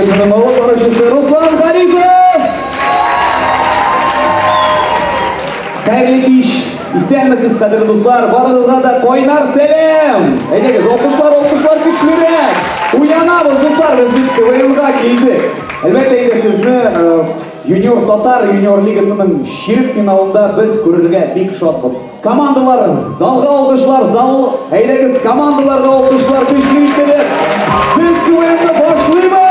Лигасының алып баручысы Руслан Харизов! Хәерле кич! Исәнмесез, кадерле дуслар! Барыгызга да кайнар сәлам! Әйдәгез, алкышлар, алкышлар көчлерәк! Уянабыз, дуслар, без бит КВНга килдек. Әлбәттә инде сезне Юниор Татар Юниор Лигасының чирек финалында без күрергә бик шатбыз. Командалар, залга алкышлар, зал, әйдәгез, командаларга алкышлар көчле иттереп, без КВНны башлыйбыз!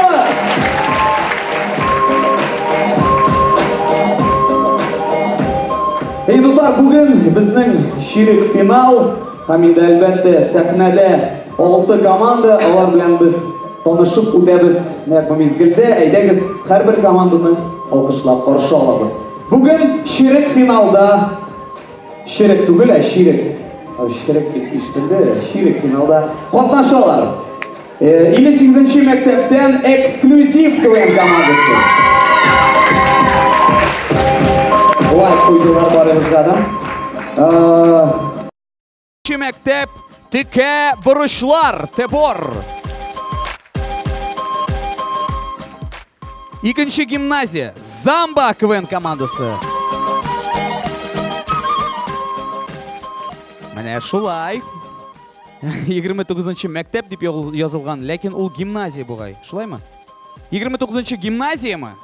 Эй, дуслар, бүген безнең чирек финал һәм инде әлбәттә сәхнәдә 6 команда, алар белән без танышып үтәбез нәкъ бу мизгелдә. Әйдәгез, һәрбер команданы алкышлап каршы алабыз. Бүген чирек финалда, чирек түгел, ә чирек. Чирек дип ишетелде, чирек финалда катнашалар. 58-нче мәктәптән эксклюзив КВН командасы. Лайк куйдылар барыгызга да. Мәктәп текә борычлар, Тебор. Икенче гимназия, Замба КВН командасы. Менә шулай. 29-нчы мәктәп дип язылган, ләкин ул гимназия бугай. Шулаймы? 29-нчы гимназияме?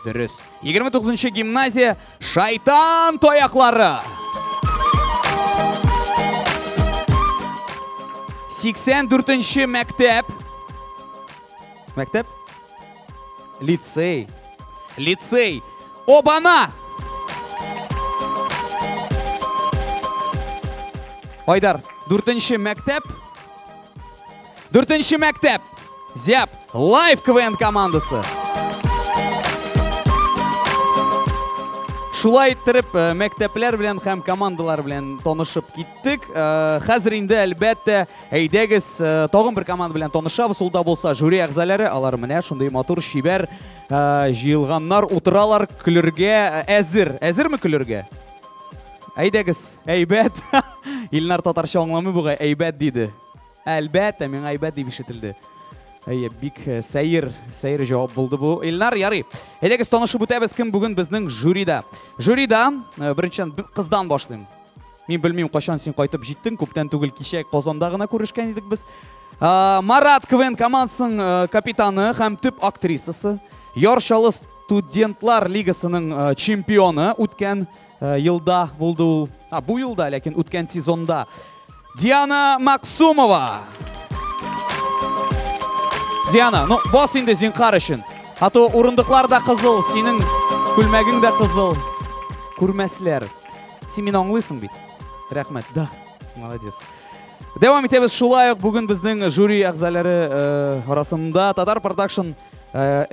Дөрес. 29-нчы гимназия Шайтан таяклары. 84-нче мәктәп. Мәктәп? Лицей. Лицей. Обана! Айдар, 4-нче мәктәп. 4-нче мәктәп. Зяб, Лайф КВН командасы. Шулай иттереп, мәктәпләр белән һәм командалар белән танышып киттек. Хәзер инде әлбәттә, әйдәгез, тагын бер команда белән танышабыз. Ул да булса жюри әгъзалары, алар менә шундый матур, чибәр җыелганнар, утыралар, көлергә әзер. Әзерме көлергә? Әйдәгез, әйбәт. Илнар татарча аңламый бугай, әйбәт диде. Әлбәттә, миңа әйбәт дип ишетелде. Әйе, бик сәер, сәер җавап булды бу. Илнар, ярый. Әйдәгез, танышып үтәбез, кем бүген безнең жюрида. Жюрида, беренчедән, кыздан башлыйм. Мин белмим, кайчан син кайтып җиттең, күптән түгел кичә Казанда гына күрешкән идек без. Марат КВН командасының капитаны һәм төп актрисасы, Яр Чаллы студентлар лигасының чемпионы үткән елда булды ул. Бу елда, ләкин үткән сезонда. Диана Максумова. Диана, ну, бас инде зинхар өчен. А то урындыклар да кызыл, синең күлмәгең дә кызыл. Күрмәсләр. Син мине аңлыйсың бит. Рәхмәт. Да, молодец. Дәвам итәбез шулай ук бүген безнең жюри әгъзалары арасында Татар Продакшн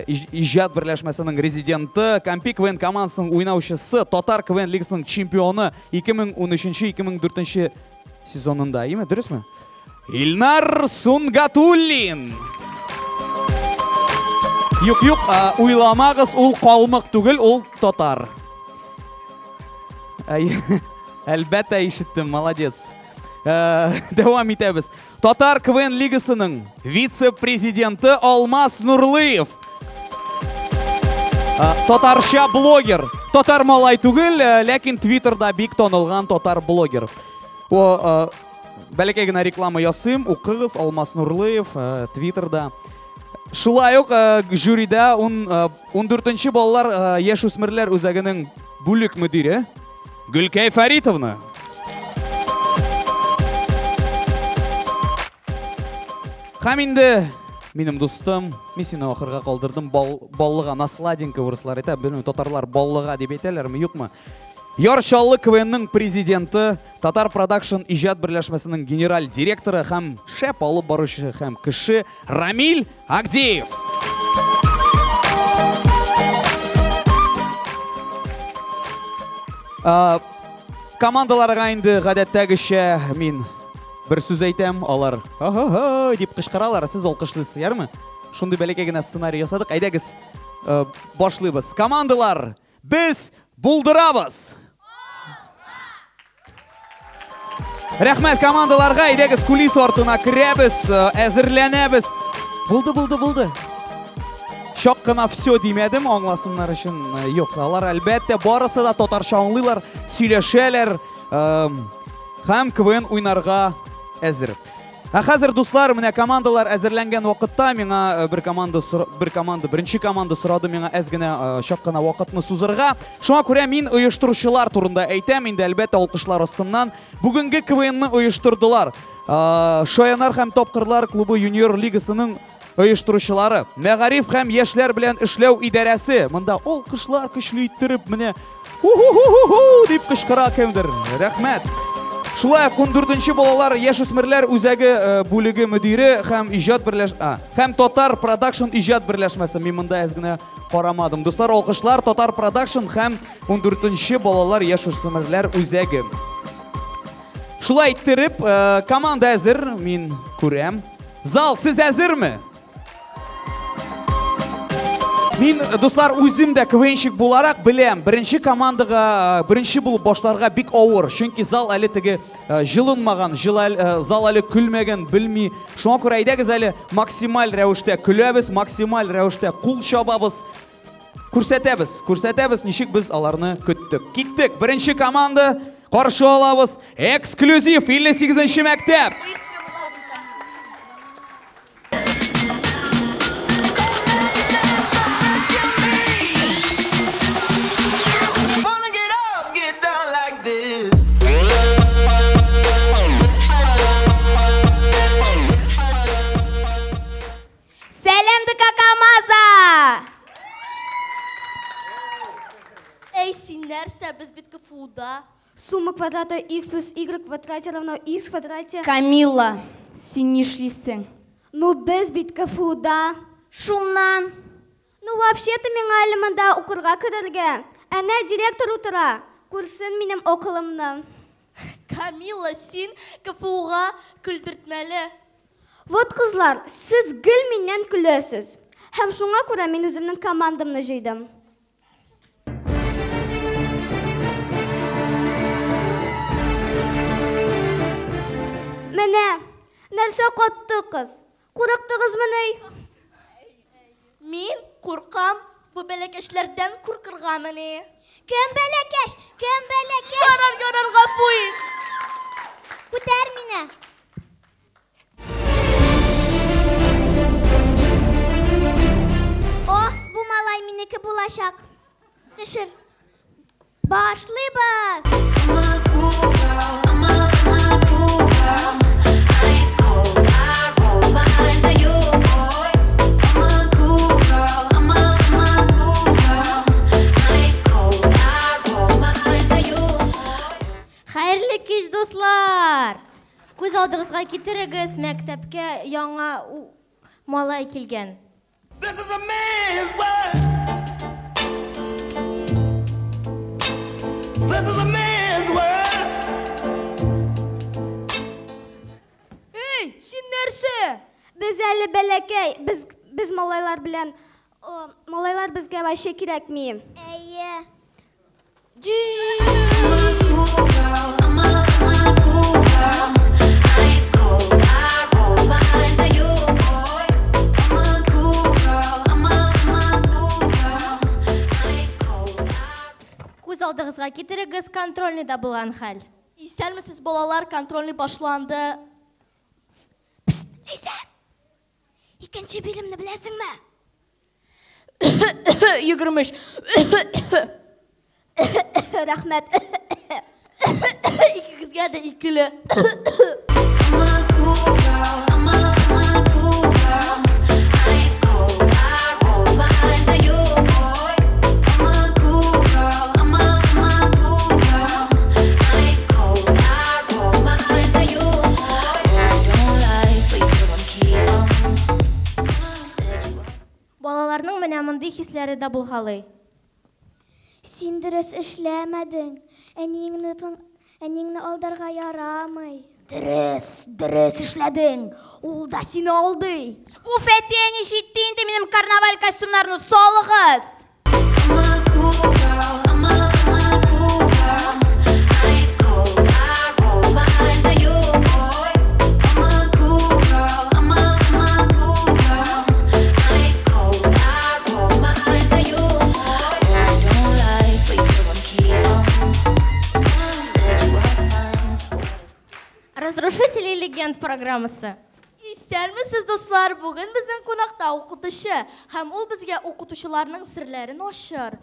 иҗат берләшмәсенең резиденты, Кампи КВН командасының уйнаучысы, Татар КВН лигасының чемпионы 2013-2004 сезонында, име, дөресме? Илнар Сунгатуллин. Юк, юк, уйламагыз, ул калмык түгел, ул татар. Әлбәттә ишеттем, молодец. Дәвам итәбез. Татар КВН лигасының вице-президенты Алмаз Нурлыев. Татарча блогер. Татар малай түгел, ләкин Твиттерда бик танылган татар блогер. О, бәләкәй генә реклама ясыйм, укыгыз Алмаз Нурлыев Твиттерда. Шулай ук жюрида 14-нче балалар яшүсмерләр үзәгенең бүлек мөдире Гөлкәй Фәритовна. Һәм инде минем дустым, мин сине ахырга калдырдым, баллыга, на сладенько урыслар әйтә, белмим, татарлар баллыга дип әйтәләрме, юкмы? Яр Чаллы КВНның президенты, Татар Продакшн иҗат берләшмәсенең генераль директоры һәм шәп алып баручы һәм кеше Рамиль Агдеев. Командаларга инде гадәттәгечә мин бер сүз әйтәм, алар һо-һо-һо дип кычкыралар, сез алкышлыйсыз, ярмы? Шундый бәләкәй генә сценарий ясадык. Әйдәгез, башлыйбыз. Командалар, без булдырабыз! Рәхмәт командаларга, әйдәгез кулис артына керәбез, әзерләнәбез. Булды, булды, булды. Чак кына все димәдем, аңласыннар өчен. Юк, алар әлбәттә барысы да татарча аңлыйлар, сөйләшәләр һәм КВН уйнарга әзер. Ә хәзер, дуслар, менә командалар әзерләнгән вакытта миңа беренче команда сорады миңа әз генә чак кына вакытны сузырга. Шуңа күрә мин оештыручылар турында әйтәм, инде әлбәттә алкышлар астыннан. Бүгенге КВНны оештырдылар. Шаянар һәм Тапкырлар клубы юниор лигасының оештыручылары, Мәгариф һәм яшьләр белән эшләү идарәсе. Монда алкышлар көчле иттереп, менә ху-ху-ху-ху дип кычкыра кемдер. Рәхмәт. Шулай ук 14-нче балалар яшүсмерләр үзәге бүлеге мөдире һәм иҗат һәм Татар Продакшн иҗат берләшмәсе. Мин монда әз генә карамадым. Дуслар, алкышлар Татар Продакшн һәм 14-нче балалар яшүсмерләр үзәге. Шулай иттереп, команда әзер, мин күрәм. Зал, сез әзерме? Мин, дуслар, үзем дә КВНщик буларак беләм, беренче командага беренче булып башларга бик авыр, чөнки зал әле теге җылынмаган, зал әле көлмәгән, белми. Шуңа күрә әйдәгез әле максималь рәвештә көләбез, максималь рәвештә кул чабабыз, күрсәтәбез, күрсәтәбез, ничек без аларны көттек. Киттек, беренче команда каршы алабыз. Эксклюзив 58-нче мәктәп. Эй, син нәрсә, без бит КФУда. Сумма квадрата x плюс y в квадрате равно x в квадрате. Камилла, син нишлисең? Ну, без бит КФУда. Шуннан. Ну, вообще-то миңа әле монда укырга керергә. Әнә директор утыра. Күрсен минем акылымны. Камилла, син КФУга көлдертмәле. Вот, кызлар, сез гел миннән көләсез. Һәм шуңа күрә мин үземнең командамны җыйдым. Менә, нәрсә катты кыз? Курыктыгызмыни? Мин куркам, бу бәләкәчләрдән куркыргамыни? Кем бәләкәч? Кем бәләкәч? Ярар, ярар, гафу ит. Күтәр мине. О, бу малай минеке булачак. Төшер. Башлыйбыз. Хәерле кич, дуслар! Күз алдыгызга китерегез, мәктәпкә яңа малай килгән. This is a man's world. This is a man's world. Эй, син нәрсә? Без әле бәләкәй, без малайлар белән, малайлар безгә вообще кирәкми. Әйе. Күз алдыгызга китерегез, контрольныйда булган хәл. Исәнмесез, балалар, контрольный башланды. Псst, Ләйсән! Икенче биремне беләсеңме? 23. Рәхмәт. Икегезгә дә икеле. Балаларның менә мондый хисләре дә булгалый. Син дөрес эшләмәдең. Әниеңне алдарга ярамый. Дөрес, дөрес эшләдең. Ул да сине алдый. Уф, әти-әни җитте инде минем карнаваль костюмнарны салыгыз. Weekend программасы. Исәнмесез, дуслар! Бүген безнең кунакта укытучы, һәм ул безгә укытучыларның серләрен ачыр.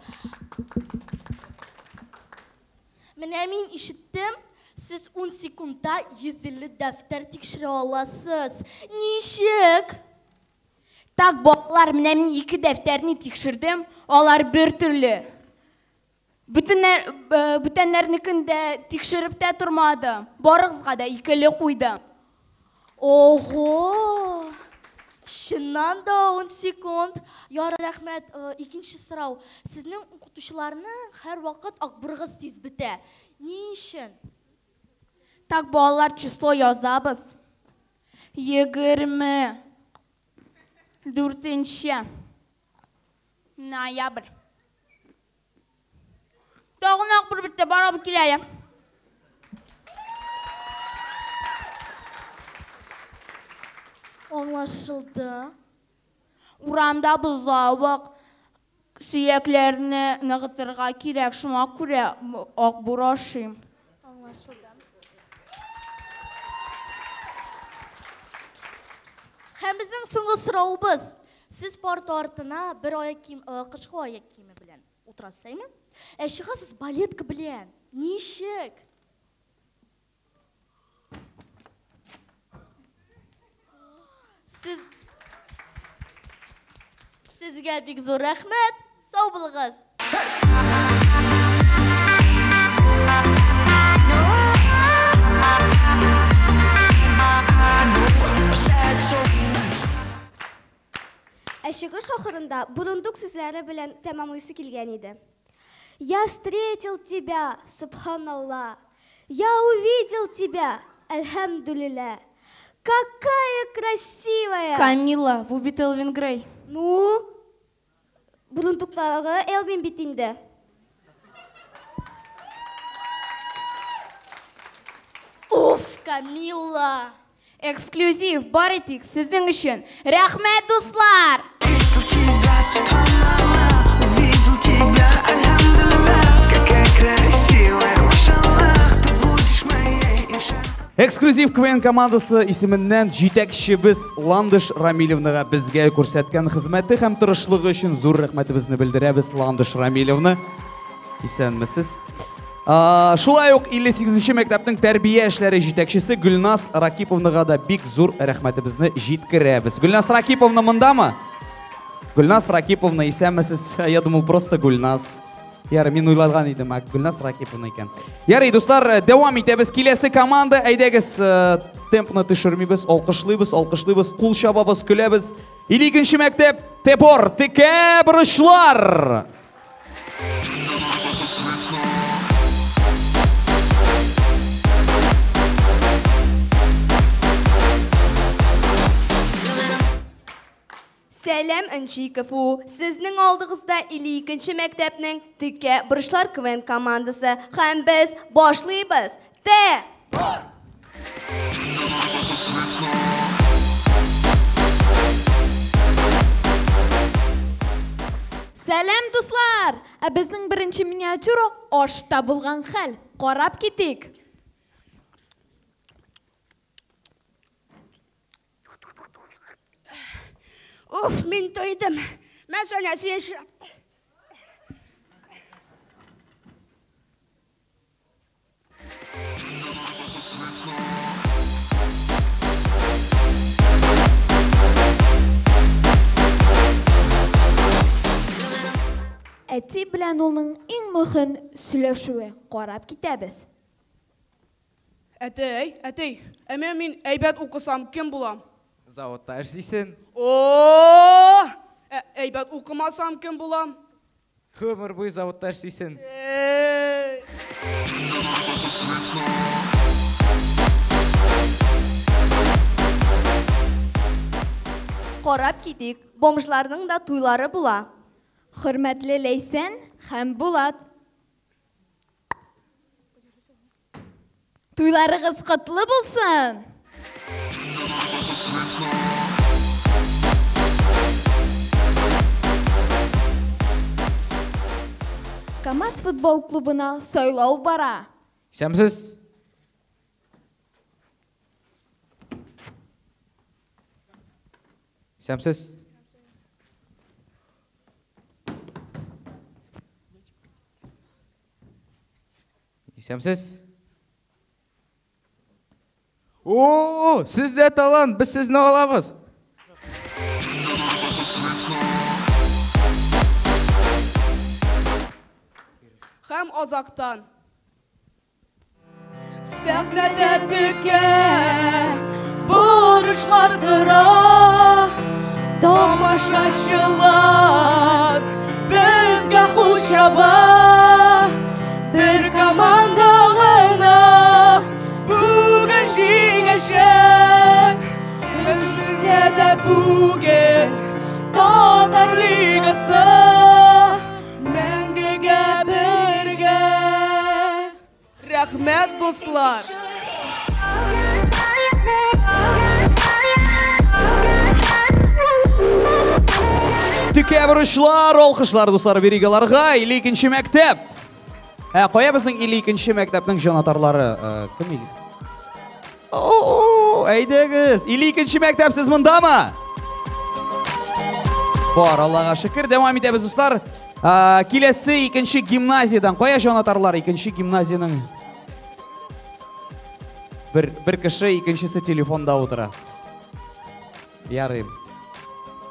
Менә мин ишеттем, сез 10 секундта 150 дәфтәр тикшерә аласыз. Ничек? Так, балалар, менә мин ике дәфтәрне тикшердем, алар бер төрле. Бүтәннәр, бүтәннәрнекен дә тикшереп тә тормадым. Барыгызга да икеле куйдым. Ого! Чыннан да 10 секунд. Ярар, рәхмәт. Икенче сорау. Сезнең укытучыларның һәрвакыт акбурыгыз тиз бетә. Ни өчен? Так, балалар, число язабыз. 24 ноябрь. Тагын акбур бетте, барып кил әле. Аңлашылды. Урамда бозлавык, сөякләрне ныгытырга кирәк, шуңа күрә акбур ашыйм. Аңлашылды. Һәм безнең соңгы соравыбыз. Сез парта артына бер аяк кием, кышкы аяк киеме белән утырасыз, әйме? Ә чыгасыз балетка белән. Ничек? Сез Сезгә бик зур рәхмәт. Сау булыгыз. Ә чыгыш ахырында Бурундук сүзләре белән тәмамлыйсы килгән иде. Я встретил тебя, субханалла, Я увидел тебя, әлхәмдүлиллә. Какая красивая! Камилла, бу бит Элвин Грей. Ну? Бурундуктагы Элвин бит инде. Уф, Камилла! Эксклюзив, бары тик сезнең өчен. Рәхмәт, дуслар! Эксклюзив КВН командасы исеменнән җитәкчебез Ландыш Рамилевнага безгә күрсәткән хезмәте һәм тырышлыгы өчен зур рәхмәтебезне белдерәбез. Ландыш Рамилевна, исәнмесез. Шулай ук 58 нче мәктәпнең тәрбия эшләре җитәкчесе Гөлназ Ракиповнага да бик зур рәхмәтебезне җиткерәбез. Гөлназ Ракиповна мондамы? Гөлназ Ракиповна, исәнмесез. Я думал, просто Гөлназ. Ярый, мин уйлаган идем, ә Гөлназ Ракиповна икән. Ярый, дуслар, дәвам итәбез. Киләсе команда, әйдәгез, темпны төшермибез, алкышлыйбыз, алкышлыйбыз, кул чабабыз, көләбез. 52 мәктәп, Тепор, текә борычлар! Сәлам, нче КФУ! Сезнең алдыгызда 52 нче мәктәпнең Текә борычлар КВН командасы һәм без башлыйбыз! Т. Бор! Сәлам, дуслар! Ә безнең беренче миниатюра ашта булган хәл. Карап китик. Уф, мин туйдым. Мә, Соня, син чират. Әти белән улның иң мөһим сөйләшүе. Карап китәбез. Әтәй, әтәй, ә менә мин әйбәт укысам, кем булам? Заводта эшлисен. О! Ә әйбәт укымасам, кем булам? Гомер буе заводта эшлисен. Карап китик, бомжларның да туйлары була. Хөрмәтле Ләйсән һәм Булат! Туйларыгыз котлы булсын! КАМАЗ футбол клубына сайлау бара. Исәнмесез! Исәнмесез. Исәнмесез. О, сездә талант, без сезне алабыз. Һәм азактан. Сәхнәдә текә бурычлар тора, тамашачылар безгә кул чаба. Бер команда гына бүген җиңәчәк. Җиңсә дә бүген Татар лигасы мәңгегә бергә. Рәхмәт, дуслар! Текә бурычлар, алкышлар, дуслар, бирик аларга. 52 мәктәп. Кая безнең 52 мәктәпнең җанатарлары? Кем илле? О, әйдәгез! 52 мәктәп, сез мондамы? Бар, Аллага шөкер. Дәвам итәбез, дуслар. Киләсе икенче гимназиядән. Кая җанатарлар икенче гимназиянең? Бер кеше, икенчесе телефонда утыра. Ярый.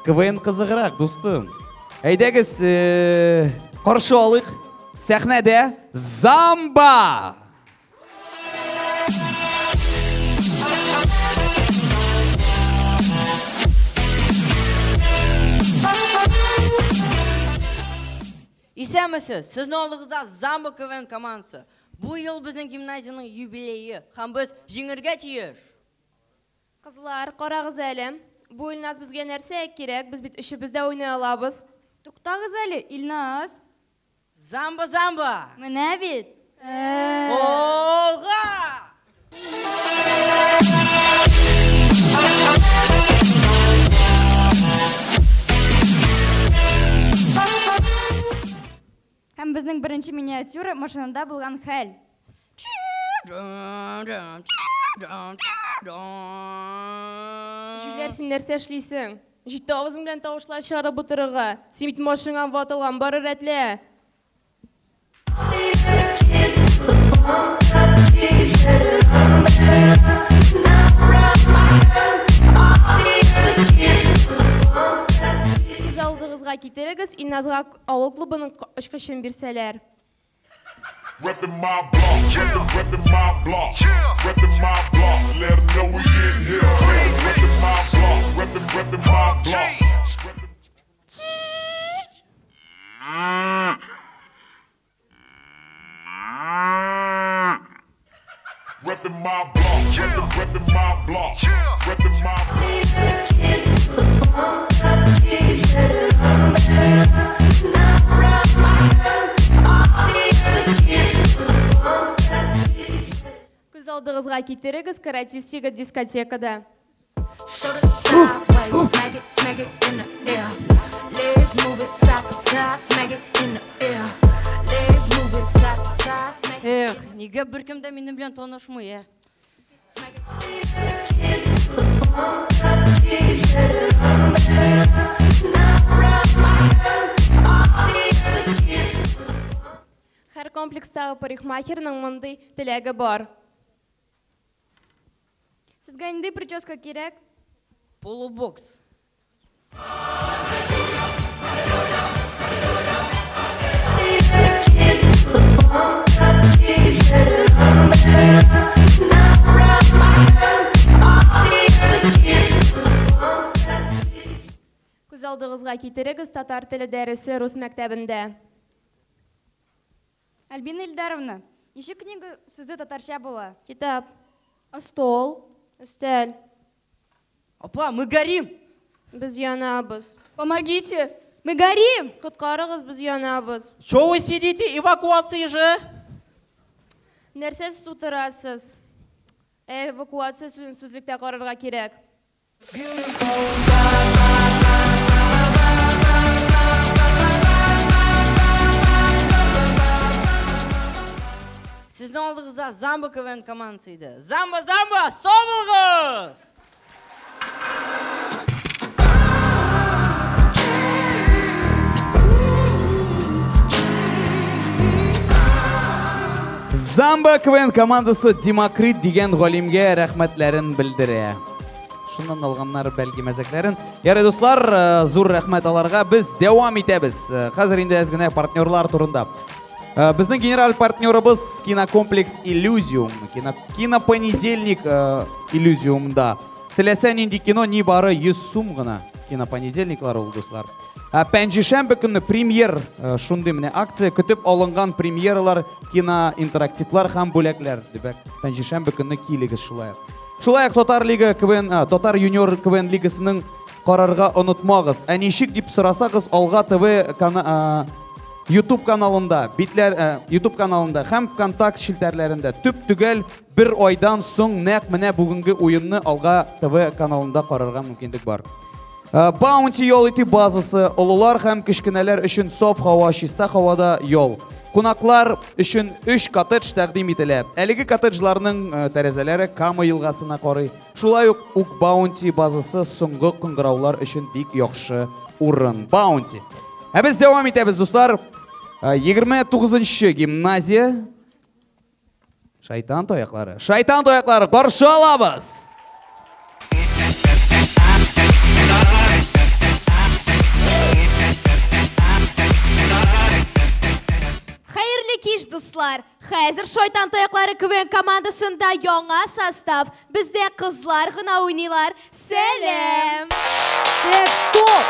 КВН кызыграк, дустым. Әйдәгез, каршы алыйк. Сәхнәдә Замба! Исәнмесез, сезнең алдыгызда Замба КВН командасы. Бу ел безнең гимназиянең юбилее һәм без җиңергә тиеш. Кызлар, карагыз әле. Бу Илназ безгә нәрсә кирәк? Без бит өчебез дә уйный алабыз. Туктагыз әле, Илназ. Замба, замба! Менә бит. Олга! Һәм безнең беренче миниатюра машинада булган хәл. Җүләр, син нәрсә эшлисең? Җитте авызың белән тавышлар чыгарып утырырга. Син бит машинаң ватылган, бары рәтлә. Сез алдыгызга китерегез, Илназга авыл клубының очкычын бирсәләр. Reppin' my block, reppin' my block, reppin' my block. Let 'em know we in here. Reppin' my block, reppin', reppin' my block. Reppin' my block, reppin', reppin' my block, reppin' my Күз алдыгызга китерегез, каратист егет дискотекада. Эх, нигә беркем дә минем белән танышмый, ә? Һәр комплекстагы парикмахерның мондый теләге бар. Сезгә нинди прическа кирәк? Полубокс. Күз алдыгызга китерегез, татар теле дәресе рус мәктәбендә. Альбина Ильдаровна, ничә книга сүзе татарча була? Китап. Стол. Өстәл. Апа, мы горим! Без янабыз. Помогите! Мы горим! Коткарыгыз, без янабыз. Чё вы сидите? Эвакуация же! Нәрсә сез утырасыз? Эвакуация сүзен сүзлектә карарга кирәк. Сезнең алдыгызда Замба КВН командасы иде. Замба, Замба, сау булыгыз! Замба КВН командасы Демокрит дигән галимгә рәхмәтләрен белдерә. Шуннан алганнар бәлки мәзәкләрен. Ярый, дуслар, зур рәхмәт аларга. Без дәвам итәбез. Хәзер инде әз генә партнерлар турында. Безнең генераль партнерыбыз кинокомплекс Иллюзиум. Кинопонедельник Иллюзиумда. Теләсә нинди кино нибары 100 сум гына. Кинопонедельниклар ул, дуслар. Пәнҗешәмбе көнне премьер, шундый менә акция, көтеп алынган премьералар, кино интерактивлар һәм бүләкләр. Димәк, пәнҗешәмбе көнне килегез шулай. Шулай ук Татар лига КВН, Татар юниор КВН лигасының карарга онытмагыз. Ә ничек дип сорасагыз, Алга ТВ YouTube каналында, битләр, YouTube каналында һәм ВКонтакте челтәрләрендә төп-төгәл бер айдан соң нәкъ менә бүгенге уенны Алга ТВ каналында карарга мөмкинлек бар. Баунти ял итү базасы олылар һәм кечкенәләр өчен саф һава, чиста һавада ял. Кунаклар өчен 3 коттедж тәкъдим ителә. Әлеге коттеджларның тәрәзәләре Кама елгасына карый. Шулай ук Баунти базасы соңгы кыңгыраулар өчен бик яхшы урын. Баунти. Ә без дәвам итәбез, дуслар. 29-нчы гимназия. Шайтан таяклары. Шайтан таяклары, каршы алабыз! Хәерле кич, дуслар! Хәзер Шайтан таяклары КВН командасында яңа состав. Бездә кызлар гына уйныйлар. Сәлам! Так, стоп!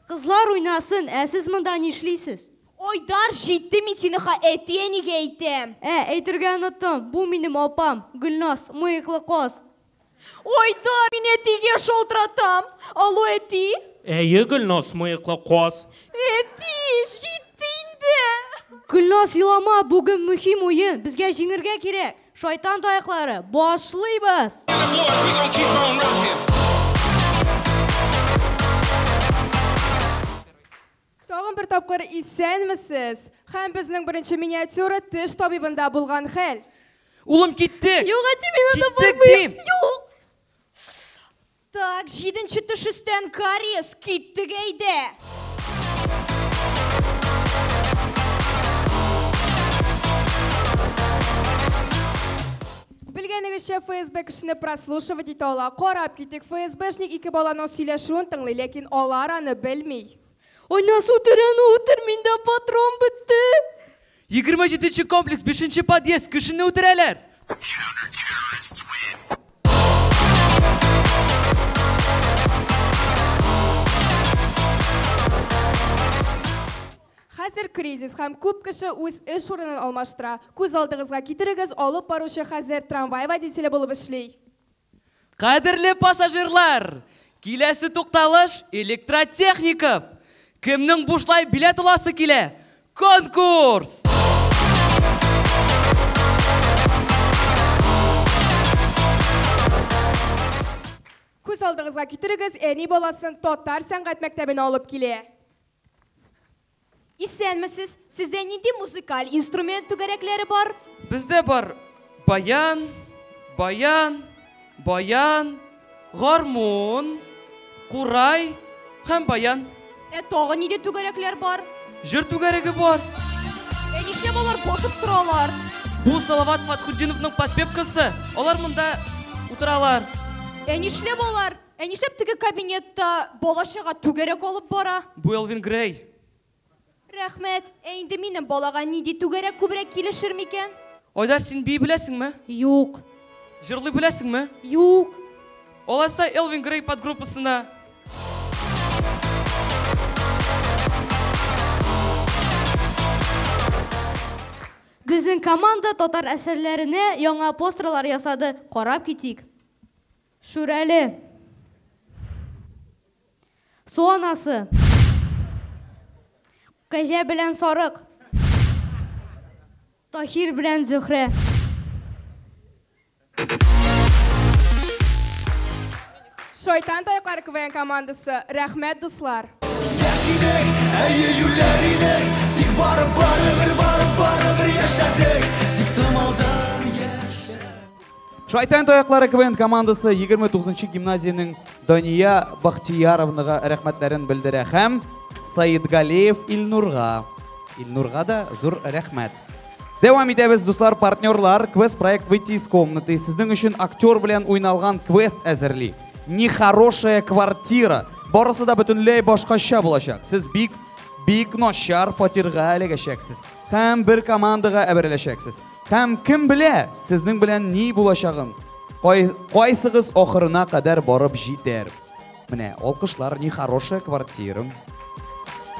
Кызлар уйнасын, ә сез монда нишлисез? Айдар, җитте мин сине әти-әнигә әйтәм. Әйтергә оныттым. Бу минем апам, Гөлназ, мыеклы каз. Айдар, мин әтигә шалтыратам. Алло, әти? Әйе, Гөлназ, мыеклы каз. Әти, җитте инде. Гөлназ, елама, бүген мөһим уен. Безгә җиңергә кирәк. Шайтан таяклары, башлыйбыз. Тагын бер тапкыр исәнмесез. Һәм безнең беренче миниатюра теш табибында булган хәл. Улым, киттек. Юк, әти, мин анда бармыйм. Юк. Так, 7-нче теш өстән кариес, киттек әйдә. Белгәнегезчә, ФСБ кешене прослушивать итә ала. Карап китик, ФСБшник ике баланың сөйләшүен тыңлый, ләкин алар аны белми. Айназ, үтер аны, үтер, миндә патрон бетте. 27-нче комплекс, 5-нче подъезд, кешене үтерәләр. Хәзер кризис һәм күп кеше үз эш урынын алмаштыра. Күз алдыгызга китерегез, алып баручы хәзер трамвай водителе булып эшли. Кадерле пассажирлар, киләсе тукталыш электротехников. Кемнең бушлай билет аласы килә? Конкурс! Күз алдыгызга китерегез, әни баласын татар сәнгать мәктәбенә алып килә. Исәнмесез, сездә нинди музыкаль инструмент түгәрәкләре бар? Бездә бар баян, баян, баян, гармун, курай һәм баян. Ә тагы нинди түгәрәкләр бар? Җыр түгәрәге бар. Ә нишләп алар басып торалар? Бу Салават Фатхутдиновның подпевкасы. Алар монда утыралар. Ә нишләп алар? Ә нишләп теге кабинетта бала-чага түгәрәк алып бара? Бу Элвин Грей. Рәхмәт. Ә инде минем балага нинди түгәрәк күбрәк килешер микән? Айдар, син бии беләсеңме? Юк. Җырлый беләсеңме? Юк. Алайса Элвин Грей подгруппасына. Безнең команда татар әсәрләренә яңа постерлар ясады. Карап китик. Шүрәле. Су анасы. Кәҗә белән сарык. Таһир белән Зөһрә. Шайтан таяклары КВН командасы. Рәхмәт, дуслар. Яшидек, әйе, юләр идек, тик барып барыбер яшәдек, тик томалдан яшәдек. Шайтан таяклары КВН командасы 29-нчы гимназиянең Дания Бахтияровнага рәхмәтләрен белдерә һәм Саидгалеев Илнурга. Илнурга да зур рәхмәт. Дәвам итәбез, дуслар, партнерлар. Квест-проект «Выйти из комнаты» сезнең өчен актер белән уйналган квест әзерли. Нехорошая квартира. Барысы да бөтенләй башкача булачак. Сез бик, бик начар фатирга эләгәчәксез. Һәм бер командага әвереләчәксез. Һәм кем белә, сезнең белән ни булачагын. Кайсыгыз ахырына кадәр барып җитәр. Менә, алкышлар, нехорошая квартира.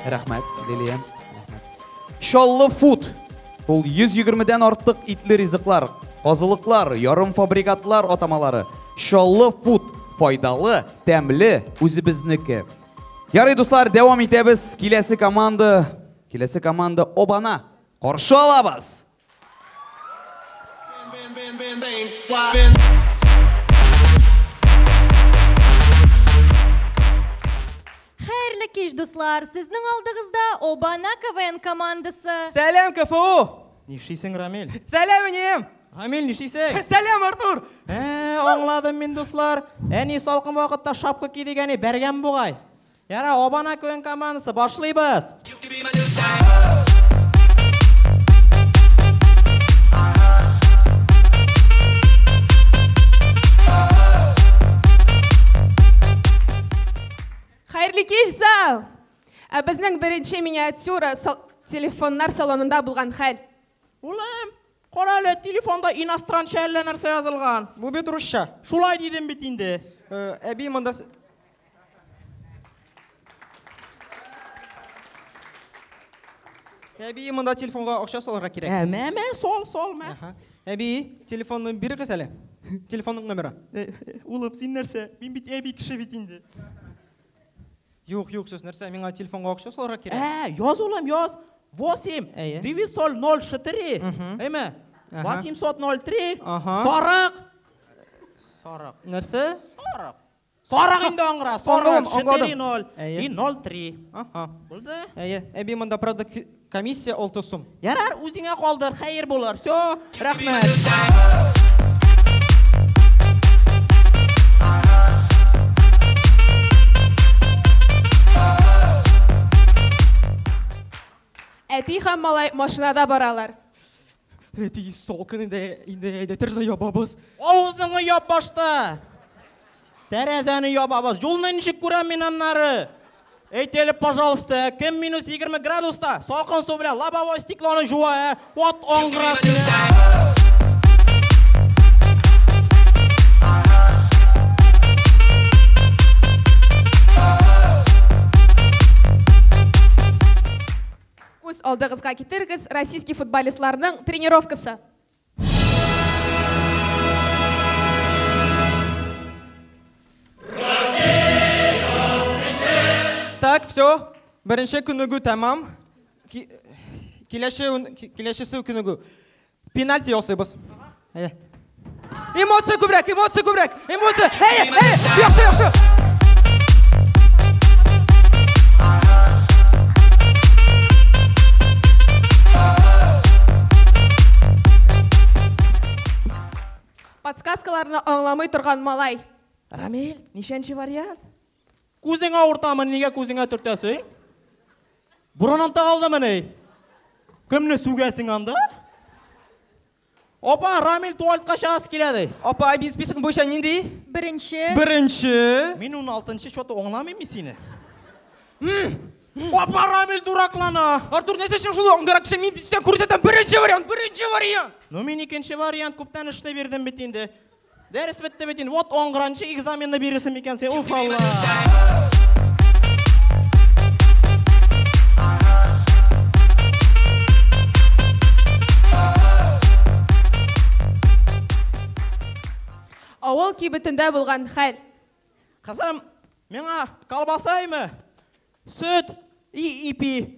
Рәхмәт, Лилия. Рәхмәт. Чаллы фуд. Ул 120-дән артык итле ризыклар, казылыклар, ярымфабрикатлар атамалары. Чаллы фуд. Файдалы, тәмле, үзебезнеке. Ярый, дуслар, дәвам итәбез. Киләсе команда, киләсе команда Обана. Каршы алабыз. Хәерле кич, дуслар! Сезнең алдыгызда Обана КВН командасы. Сәлам, КФУ! Нишлисең, Рамил? Сәлам, энем! Рамил, нишлисең? Сәлам, Артур! Аңладым мин, дуслар. Әни салкын вакытта шапка ки дигәне бәргән бугай. Яра, Обана КВН командасы, башлыйбыз. Хәерле кич, зал! Ә безнең беренче миниатюра телефоннар салонында булган хәл. Улым, кара әле, телефонда иностранча әллә нәрсә язылган. Бу бит русча. Шулай дидем бит инде. Әби, монда Әби, монда телефонга акча салырга кирәк. Мә, мә, сол, сол, мә. Әби, телефонны бирегез әле. Телефонның номеры. Улым, син нәрсә? Мин бит әби кеше бит инде. Юк, юк, сез нәрсә, миңа телефонга акча салырга кирәк. Яз, улым, яз. 8, 904, әйме? 803, сарык. Сарык. Нәрсә? Сарык. Сарык инде аңгыра, сарык. Аңладым, 4, 0 и 0, 3. Булды? Әйе, әби, монда, правда, комиссия 6 сум. Ярар, үзеңә калдыр, хәер булыр. Всё, рәхмәт. Әти һәм малай машинада баралар. Әти, салкын инде, инде әйдә, тәрәзә ябабыз. Авызыңны яп башта. Тәрәзәне ябабыз. Юлны ничек күрәм мин аннары? Әйт әле, пожалуйста, кем минус 20 градуста салкын су белән лобовой стеклоны жуа, ә? Вот аңгыра сине. Күз алдыгызга китерегез российский футболистларның тренировкасы. Так, все. Беренче күнегү тәмам. Киләчесе күнегү. Пенальти ясыйбыз. Эмоция күбрәк, эмоция күбрәк, эмоция. Әйе, әйе, яхшы, яхшы. Подсказкаларны аңламый торган малай. Рамил, ничәнче вариант? Күзең авыртамы, нигә күзеңә төртәсең? Борынын тыгылдымыни? Кемне сүгәсең анда? Опа, Рамил туалетка чыгасы килә ди. Апа, әби, список буенча нинди? Беренче. Беренче. Мин 16-нчы, что-то аңламыйм мин сине. Опа, Рамил дураклана. Артур, нәрсә өчен шул аңгыра кеше? Мин сиңа күрсәтәм, беренче вариант, беренче вариант. Ну, мин икенче вариант күптән эшли бирдем бит инде. Дәрес бетте бит инде. Вот аңгыранчы экзаменны бирерсең микән син? Уф, Алла. Авыл кибетендә булган хәл. Кызым, миңа колбаса име? Сөт и ипи.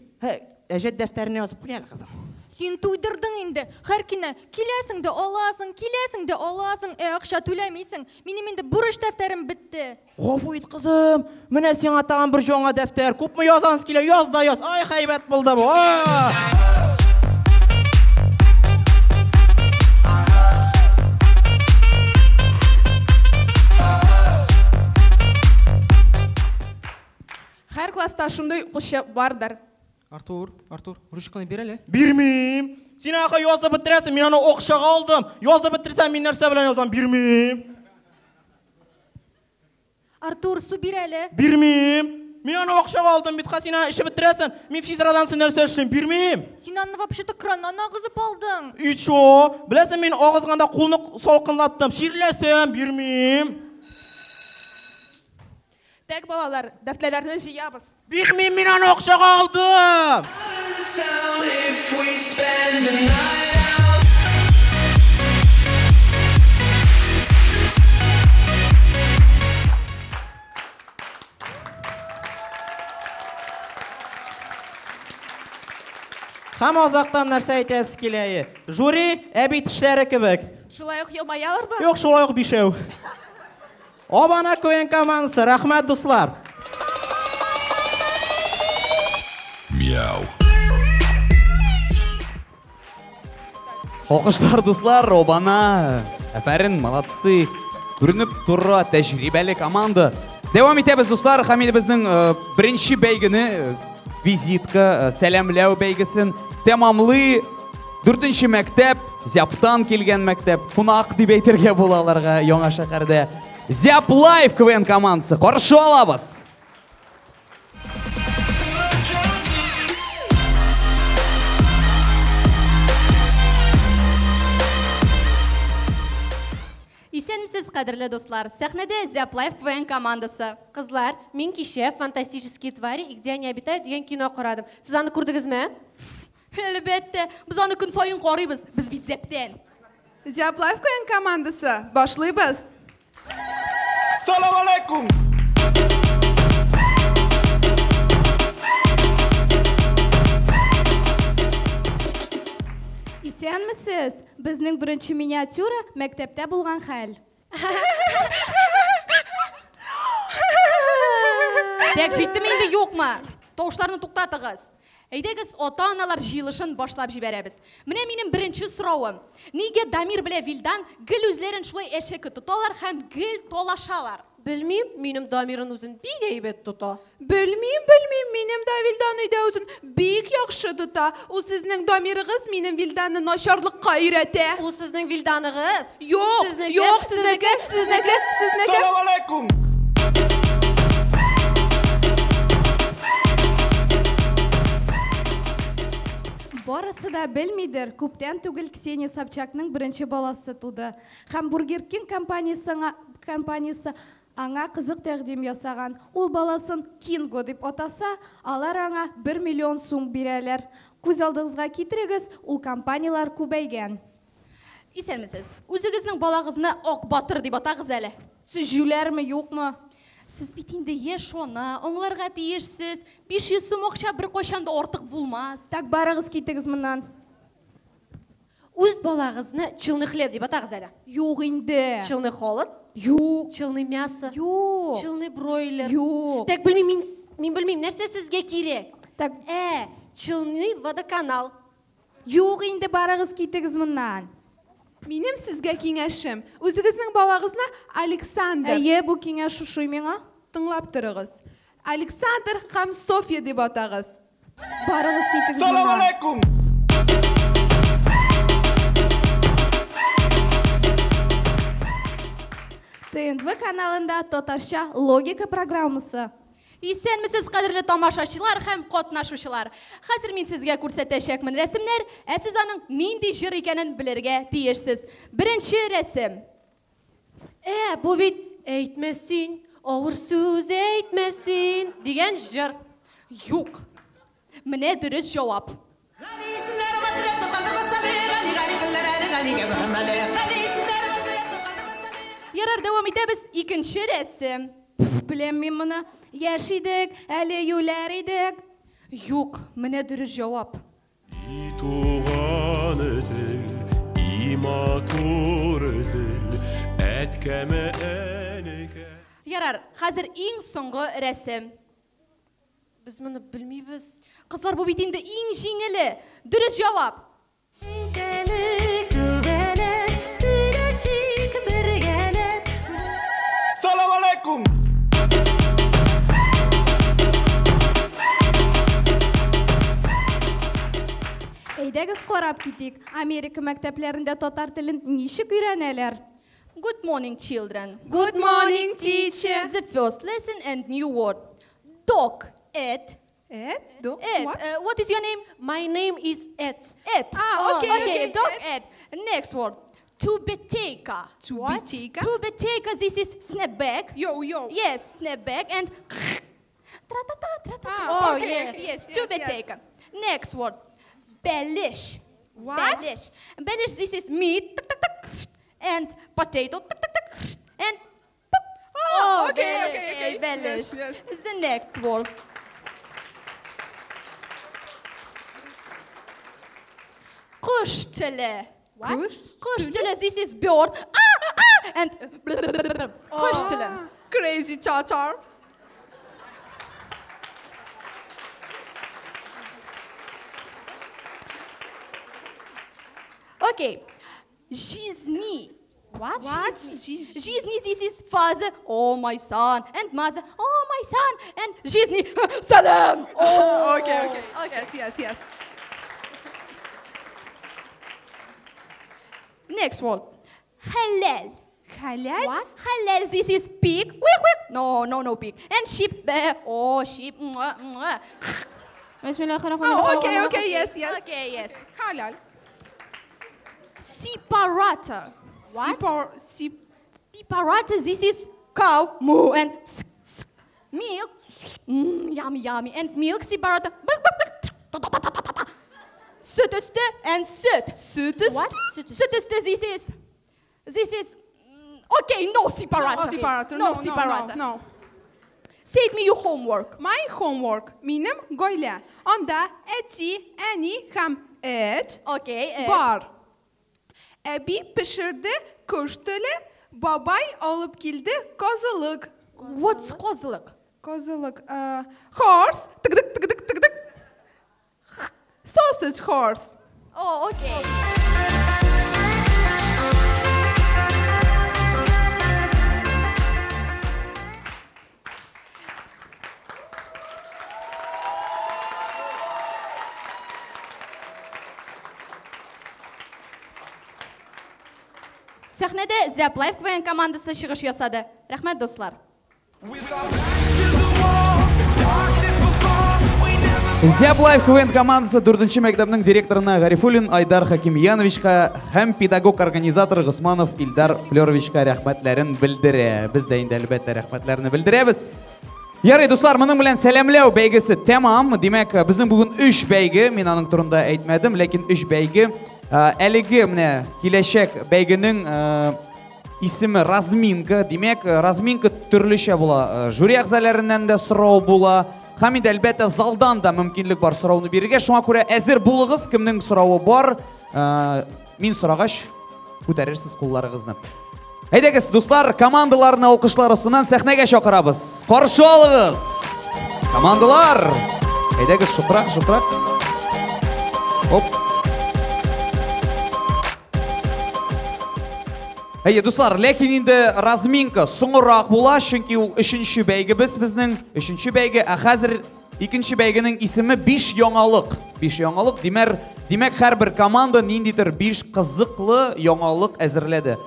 Әҗәт дәфтәренә язып куй әле, кызым. Син туйдырдың инде. Һәр көне киләсең дә аласың, киләсең дә аласың, акча түләмисең. Минем инде бурыч дәфтәрем бетте. Гафу ит, кызым. Менә сиңа тагын бер яңа дәфтәр. Күпме язасың килә, яз да яз. Ай, хәйбәт булды бу. Һәр класста шундый укучы бардыр. Артур, Артур, ручканы бир әле. Бирмим. Син аңа язып бетерәсең, мин аны акчага алдым. Язып бетерсәм, мин нәрсә белән язам? Бирмим. Артур, су бир әле. Бирмим. Мин аны акчага алдым бит, син аны эчеп бетерәсең. Мин физрадан соң нәрсә эшлим? Бирмим. Син аны вообще-то краннан агызып алдың. И чё? Беләсең, мин агызганда кулны салкынлаттым. Чирләсәм, бирмим. Так, балалар, дәфтәрләрне җыябыз. Бирмим, мин аны акчага алдым. Һәм азактан нәрсә әйтәсе килә? Жюри әби тешләре кебек. Шулай ук елмаялармы? Юк, шулай ук бишәү. Обана КВН командасы, рәхмәт, дуслар. Мяу. Алкышлар, дуслар, Обана. Афәрин, молодцы. Күренеп тора, тәҗрибәле команда. Дәвам итәбез, дуслар. Һәм инде безнең беренче бәйгене, визитка, сәламләү бәйгесен тәмамлый 4нче мәктәп, Зяптан килгән мәктәп, кунак дип әйтергә була аларга Яңа шәһәрдә. Зяп Лайф КВН командасы. Каршы алабыз. Исәнмесез, кадерле дуслар. Сәхнәдә Зяп Лайф КВН командасы. Кызлар, мин кичә Фантастические твари и где они обитают дигән кино карадым. Сез аны күрдегезме? Әлбәттә, без аны көн саен карыйбыз. Без бит Зәптән. Зяп Лайф КВН командасы. Башлыйбыз. Салам алейкум. Исәнмесез? Безнең беренче миниатюра мәктәптә булган хәл. Тәк җиттеме инде, юкмы? Тавышларны туктатыгыз. Әйдәгез, ата-аналар җыелышын башлап җибәрәбез. Менә минем беренче соравым. Нигә Дамир белән Вилдан гел үзләрен шулай әшәке тоталар һәм гел талашалар? Белмим, минем Дамирын үзен бик әйбәт тота. Белмим, белмим, минем дә Вилдан өйдә үзен бик яхшы тота. Ул сезнең Дамирыгыз минем Вилданны начарлыкка өйрәтә. Ул сезнең Вилданыгыз? Юк, Сезнеке, юк, сезнеке, сезнеке, сезнеке. Салам алейкум. Барысы да белмидер, күптән түгел Ксения Собчакның беренче баласы туды. Һәм Бургер Кинг компаниясе аңа кызык тәкъдим ясаган. Ул баласын Кинго дип атаса, алар аңа 1 миллион сум бирәләр. Күз алдыгызга китерегез, ул компанияләр күбәйгән. Исәнмесез. Үзегезнең балагызны Ак Батыр дип атагыз әле. Сез җүләрме, юкмы? Сез бит инде яшь ана, аңларга тиешсез. 500 сум акча бер кайчан да артык булмас. Так, барыгыз китегез моннан. Үз балагызны Челны хлеб дип атагыз әле. Юк инде. Челны холод? Юк. Челны мясо? Юк. Челны бройлер? Юк. Так, белмим, мин белмим, нәрсә сезгә кирәк? Так. Челны водоканал. Юк инде, барыгыз китегез моннан. Минем сезгә киңәшем. Үзегезнең балагызны Александр. Әйе, бу киңәш ошый миңа. Тыңлап торыгыз. Александр һәм Софья дип атагыз. Барыгыз китегез Салам моннан. алейкум. ТНВ каналында татарча логика программасы. Исәнмесез, кадерле тамашачылар һәм катнашучылар. Хәзер мин сезгә күрсәтәчәкмен рәсемнәр, ә сез аның нинди җыр икәнен белергә тиешсез. Беренче рәсем. Бу бит әйтмә син, авыр сүз әйтмә син дигән җыр. Юк. Менә дөрес җавап. Ярар, дәвам итәбез. Икенче рәсем. Пф, беләм мин моны. Яшь идек, әле юләр идек. Юк, менә дөрес җавап. И туган тел, и матур тел, әткәмә әнекә. Ярар, хәзер иң соңгы рәсем. Без моны белмибез. Кызлар, бу бит инде иң җиңеле. Дөрес җавап. Салам алейкум. Әйдәгез карап китик, Америка мәктәпләрендә татар телен ничек өйрәнәләр? Good morning, children. Good morning, teacher. The first lesson and new word. Dog, эт. Эт? Dog, Эт. what? What is your name? My name is Эт. Эт. Ah, okay, okay, Dog, Эт. Эт. Next word. Тюбетейка. Тюбетейка? Тюбетейка, this is snapback. Yo, yo. Yes, snapback and тра-та-та, тра-та-та. Ah, Oh, okay, yes. okay. Yes, тюбетейка. Next word. Белиш. What? Белиш. Белиш, this is meat, так, так, так, and potato, так, так, так, and pop. Oh, okay, okay, okay. Белиш. Yes, yes. The next word. Кош теле. What? Кош теле, this is bird. Ah, ah, and кош теле. Ah, Crazy Tatar. Okay. Жизни. What? What? Жизни, this is father, oh my son, and mother, oh my son, and жизни, salam. Oh, okay, okay. Yes, yes, yes. Next word. Halal. Halal? What? Halal, this is pig. Wait, wait. No, no, no, pig. And sheep. Oh, sheep. Mwah, mwah. Oh, okay, okay, yes, yes. Okay, yes. Halal. Separata. What? Separata, this is cow, moo, and s, s, milk. Yummy, yummy. And milk, separata. Süt üstü and süt. Süt üstü? What? Süt üstü, this is, this is, okay, no separata. No separata, No, no, no, separata. no, no. Send me your homework. My homework. Минем гаилә. Анда әти, әни һәм эт Okay, эт. бар. Әби пешерде кош теле, бабай алып килде казылык. What's казылык? Казылык. Horse. Тыгдык, тыгдык, тыгдык. Sausage horse. Oh, okay. Сәхнәдә Zap Life КВН командасы чыгыш ясады. Рәхмәт, дуслар. Zap Life КВН командасы 4нче мәктәпнең директорына Гарифуллин Айдар Хакимьяновичка һәм педагог-организатор Госманов Илдар Флеровичка рәхмәтләрен белдерә. Без дә инде әлбәттә рәхмәтләрне белдерәбез. Ярый, дуслар, моның белән сәламләү бәйгесе тәмам. Димәк, безнең бүген 3 бәйге, мин аның турында әйтмәдем, ләкин 3 бәйге. Әлеге менә киләчәк бәйгенең исеме разминка. Димәк, разминка төрлечә була. Жюри әгъзаларыннан да сорау була. Һәм инде әлбәттә залдан да мөмкинлек бар сорауны бирергә. Шуңа күрә әзер булыгыз, кемнең соравы бар, мин сорагач күтәрерсез кулларыгызны. Әйдәгез, дуслар, командаларны алкышлар астыннан сәхнәгә чакырабыз. Каршы алыгыз! Командалар! Әйдәгез, шукрак, шукрак. Оп. Әйе, дуслар, ләкин инде разминка соңрак була, чөнки ул өченче бәйгебез безнең, өченче бәйге, ә хәзер икенче бәйгенең исеме 5 яңалык. 5 яңалык, димәк, һәрбер команда ниндидер 5 кызыклы яңалык әзерләде.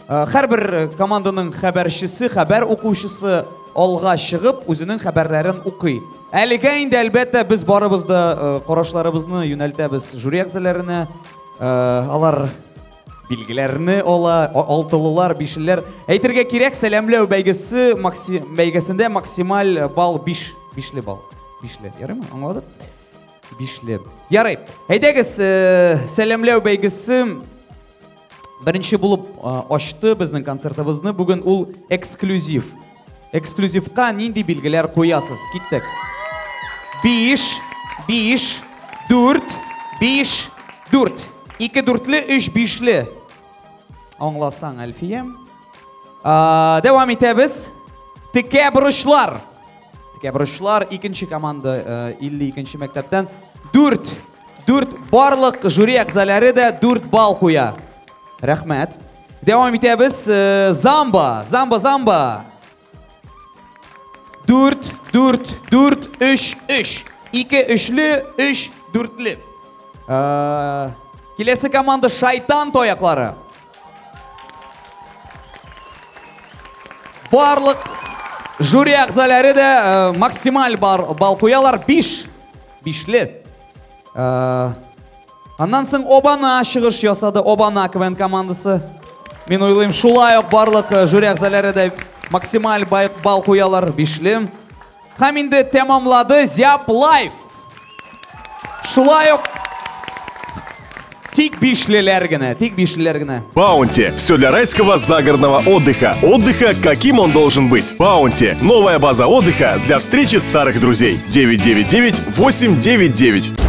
Һәрбер команданың хәбәрчесе, хәбәр укучысы алга чыгып, үзенең хәбәрләрен укый. Әлегә инде әлбәттә без барыбыз да карашларыбызны юнәлтәбез жюри әгъзаларына. Алар билгеләрне ала, алтылылар, бишлеләр. Әйтергә кирәк, сәламләү бәйгесе бәйгесендә максималь балл 5, бишле балл. Бишле. Ярыймы? Аңладык? Бишле. Ярый. Әйдәгез, сәламләү бәйгесе беренче булып ачты безнең концертыбызны. Бүген ул эксклюзив. Эксклюзивка нинди билгеләр куясыз? Киттек. 5, 5, 4, 5, 4. 2 дүртле, 3 бишле. Аңласаң, Әлфия. Дәвам итәбез. Текә борычлар. Текә борычлар, икенче команда, 52 мәктәптән. 4. 4 барлык жюри әгъзалары да 4 балл куя. Рәхмәт. Дәвам итәбез. Замба, замба, замба. 4, 4, 4, 3, 3. 2 өчле, 3 дүртле. Киләсе команда Шайтан таяклары. Барлык жюри әгъзалары да максималь балл куялар. 5. Бишле. Аннан соң Обана чыгыш ясады. Обана КВН командасы. Мин уйлыйм, шулай ук барлык жюри әгъзалары да максималь балл куялар. Бишле. Һәм инде тәмамлады Зяб Лайф. Шулай ук тик бишлеләр генә, тик бишлеләр генә. Баунти. Все для райского загородного отдыха. Отдыха, каким он должен быть. Баунти. Новая база отдыха для встречи старых друзей. 999-899.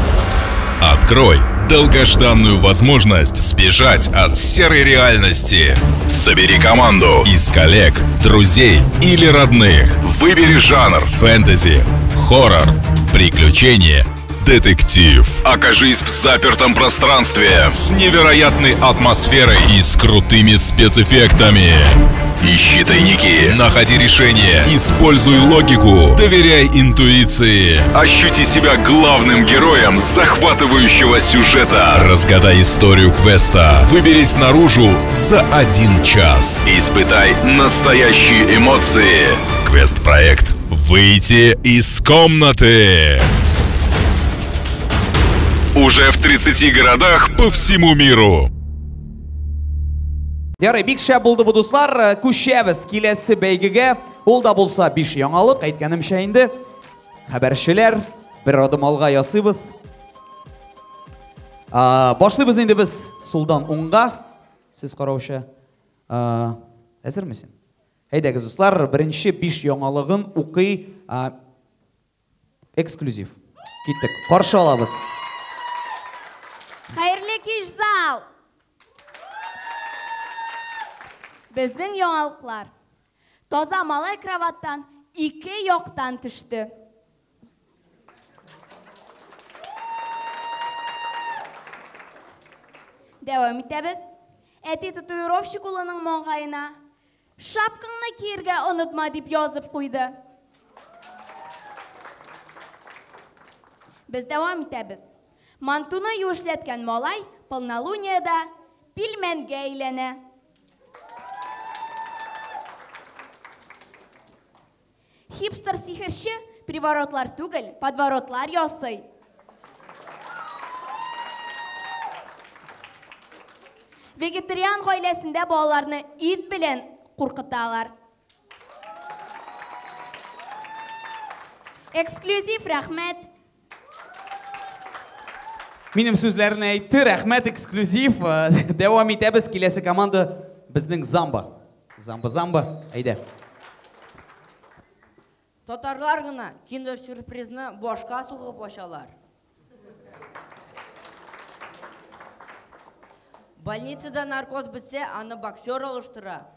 Открой долгожданную возможность сбежать от серой реальности. Собери команду из коллег, друзей или родных. Выбери жанр фэнтези, хоррор, приключение, детектив. Окажись в запертом пространстве с невероятной атмосферой и с крутыми спецэффектами. Ищи тайники, находи решение, используй логику, доверяй интуиции. Ощути себя главным героем захватывающего сюжета. Разгадай историю квеста. Выберись наружу за 1 час. Испытай настоящие эмоции. Квест-проект «Выйти из комнаты». Уже в 30 городах по всему миру. Ярый, бик шәп булды бу, дуслар. Күчәбез киләсе бәйгегә. Ул да булса 5 яңалык, әйткәнемчә инде. Хәбәрчеләр, бер адым алга ясыйбыз. Башлыйбыз инде без сулдан уңга. Сез караучы, әзерме син? Әйдәгез, дуслар, беренче 5 яңалыгын укый эксклюзив. Киттек. Каршы алабыз. Хәерле кич, зал! Безнең яңалыклар. Таза малай кроваттан 2 яктан төште. Дәвам итәбез. Әти татуировщик улының маңгаена шапкаңны киергә онытма дип язып куйды. Без дәвам итәбез. Мантуны юешләткән малай полнолуниеда пилмәнгә әйләнә. Хипстер сихерче приворотлар түгел, подворотлар ясый. Вегетариан гаиләсендә балаларны ит белән куркыталар. Эксклюзив, рәхмәт. Минем сүзләрне әйтте, рәхмәт, эксклюзив. Дәвам итәбез. Киләсе команда безнең Замба. Замба, Замба, әйдә. Татарлар гына киндер-сюрпризны башка сугып ачалар. Больницада наркоз бетсә, аны боксер алыштыра.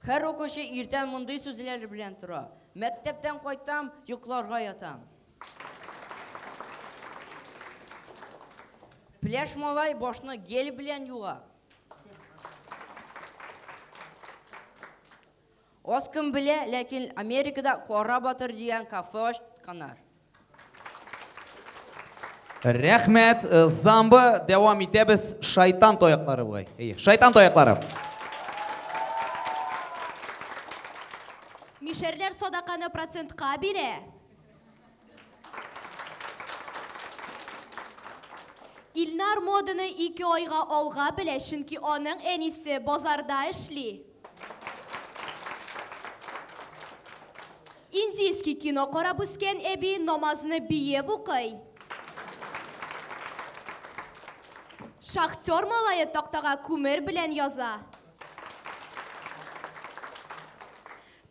Һәр укучы иртән мондый сүзләр белән тора. Мәктәптән кайтам, йокларга ятам. Пляж малай башны гель белән юа. Аз кем белә, ләкин Америкада Кара батыр дигән кафе ачканнар. Рәхмәт, Замба, дәвам итәбез. Шайтан таяклары бугай. Әйе, шайтан таяклары. Мишәрләр садаканы процентка бирә. Илнар моданы 2 айга алга белә, чөнки аның әнисе базарда эшли. Индийский кино карап үскән әби намазны биеп укый. Шахтер малае тактага күмер белән яза.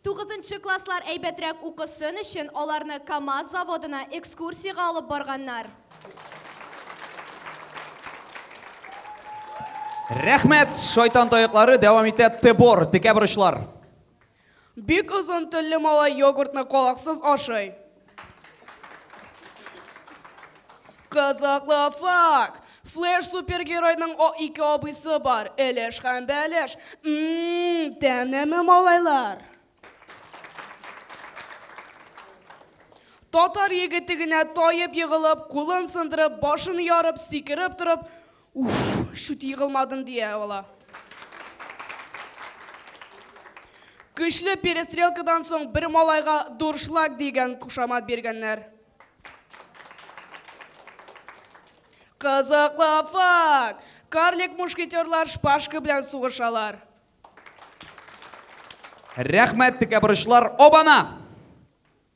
9 класслар әйбәтрәк укысын өчен аларны КАМАЗ заводына экскурсиягә алып барганнар. Рәхмәт, шайтан таяклары, дәвам итә Тебор, текә борычлар. Бик озын телле малай йогуртны колаксыз ашый. Кызыклы факт. Флэш супергеройның 2 абыйсы бар. Элеш һәм Бәлеш. Тәмлеме малайлар? Татар егете генә таеп егылып, кулын сындырып, башын ярып, сикереп торып, Уф, чүт егылмадым дия ала. Көчле перестрелкадан соң бер малайга дуршлаг дигән кушамат биргәннәр. Кызыклы факт! Карлик мушкетерлар шпажка белән сугышалар. Рәхмәт, текәборычлар. Обана!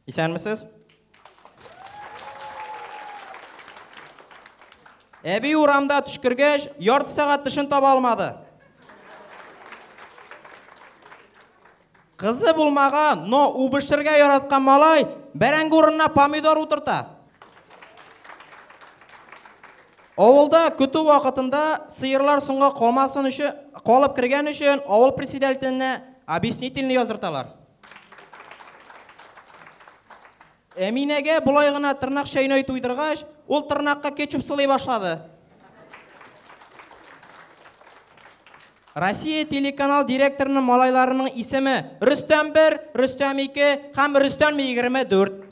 Исәнмесез? Әби урамда төшкергәч, ярты сәгать тешен таба алмады. Кызы булмаган, но үбешергә яраткан малай бәрәңге урынына помидор утырта. Авылда көтү вакытында сыерлар соңга калмасын өчен, калып кергән өчен авыл председателенә объяснительный яздырталар. Әминәгә болай гына тырнак чәйнәй туйдыргач, ул тырнакка кетчуп сылый башлады. Россия телеканал директорының малайларының исеме Рөстәм 1, Рөстәм 2 һәм Рөстәм 24.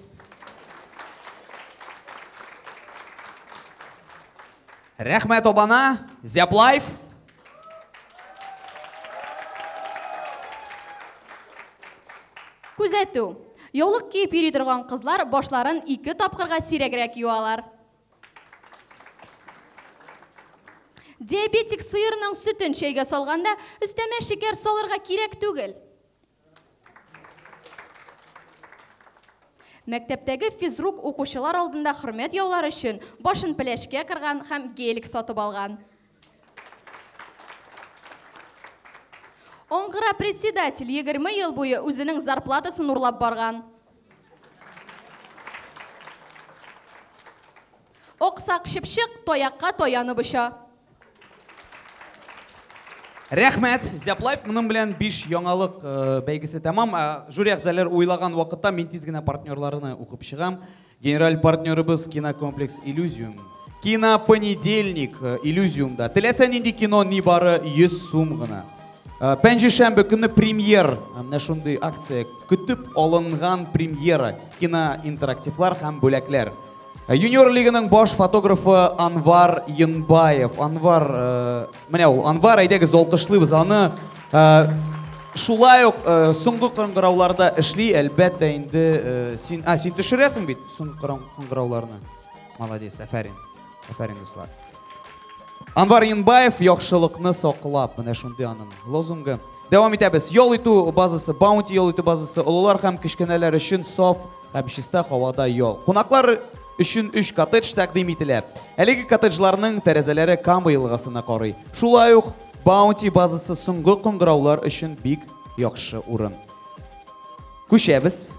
Рәхмәт, Обана, Зяплаев. Күзәтү. Яулык киеп йөри торган кызлар башларын ике тапкырга сирәгрәк юалар. Диабетик сыерның сөтен чәйгә салганда өстәмә шикәр салырга кирәк түгел. Мәктәптәге физрук укучылар алдында хөрмәт яулар өчен башын пеләшкә кырган һәм гелик сатып алган. Аңгыра председатель 20 ел буе үзенең зарплатасын урлап барган. Аксак чыпчык таякка таянып оча. Рәхмәт, Зяплаев. Моның белән 5 яңалык э, бәйгесе тәмам. Ә, Жюри әгъзалары уйлаган вакытта мин тиз генә партнерларны укып чыгам. Генераль партнерыбыз кинокомплекс Иллюзиум. Кинопонедельник э, Иллюзиумда. Теләсә нинди кино нибары 100 сум гына. Э, Пәнҗешәмбе көне премьер, менә шундый акция, көтеп алынган премьера, киноинтерактивлар һәм бүләкләр. Юниор лиганың баш фотографы Анвар Янбаев. Анвар, э, менә ул Анвар, әйдәгез алкышлыйбыз аны. Э, шулай ук э, соңгы кыңгырауларда эшли, әлбәттә инде син, а син төшерәсең бит соңгы кыңгырауларны. Молодец, афәрин. Афәрин, дуслар. Анвар Янбаев яхшылыкны саклап, менә шундый аның лозунгы. Дәвам итәбез. Ял итү базасы, Баунти ял итү базасы олылар һәм кечкенәләр өчен саф һәм чиста һавада ял. Кунаклар өчен өч коттедж тәкъдим ителә. Әлеге коттеджларның тәрәзәләре Кама елгасына карый. Шулай ук Баунти базасы соңгы кыңгыраулар өчен бик яхшы урын. Күчәбез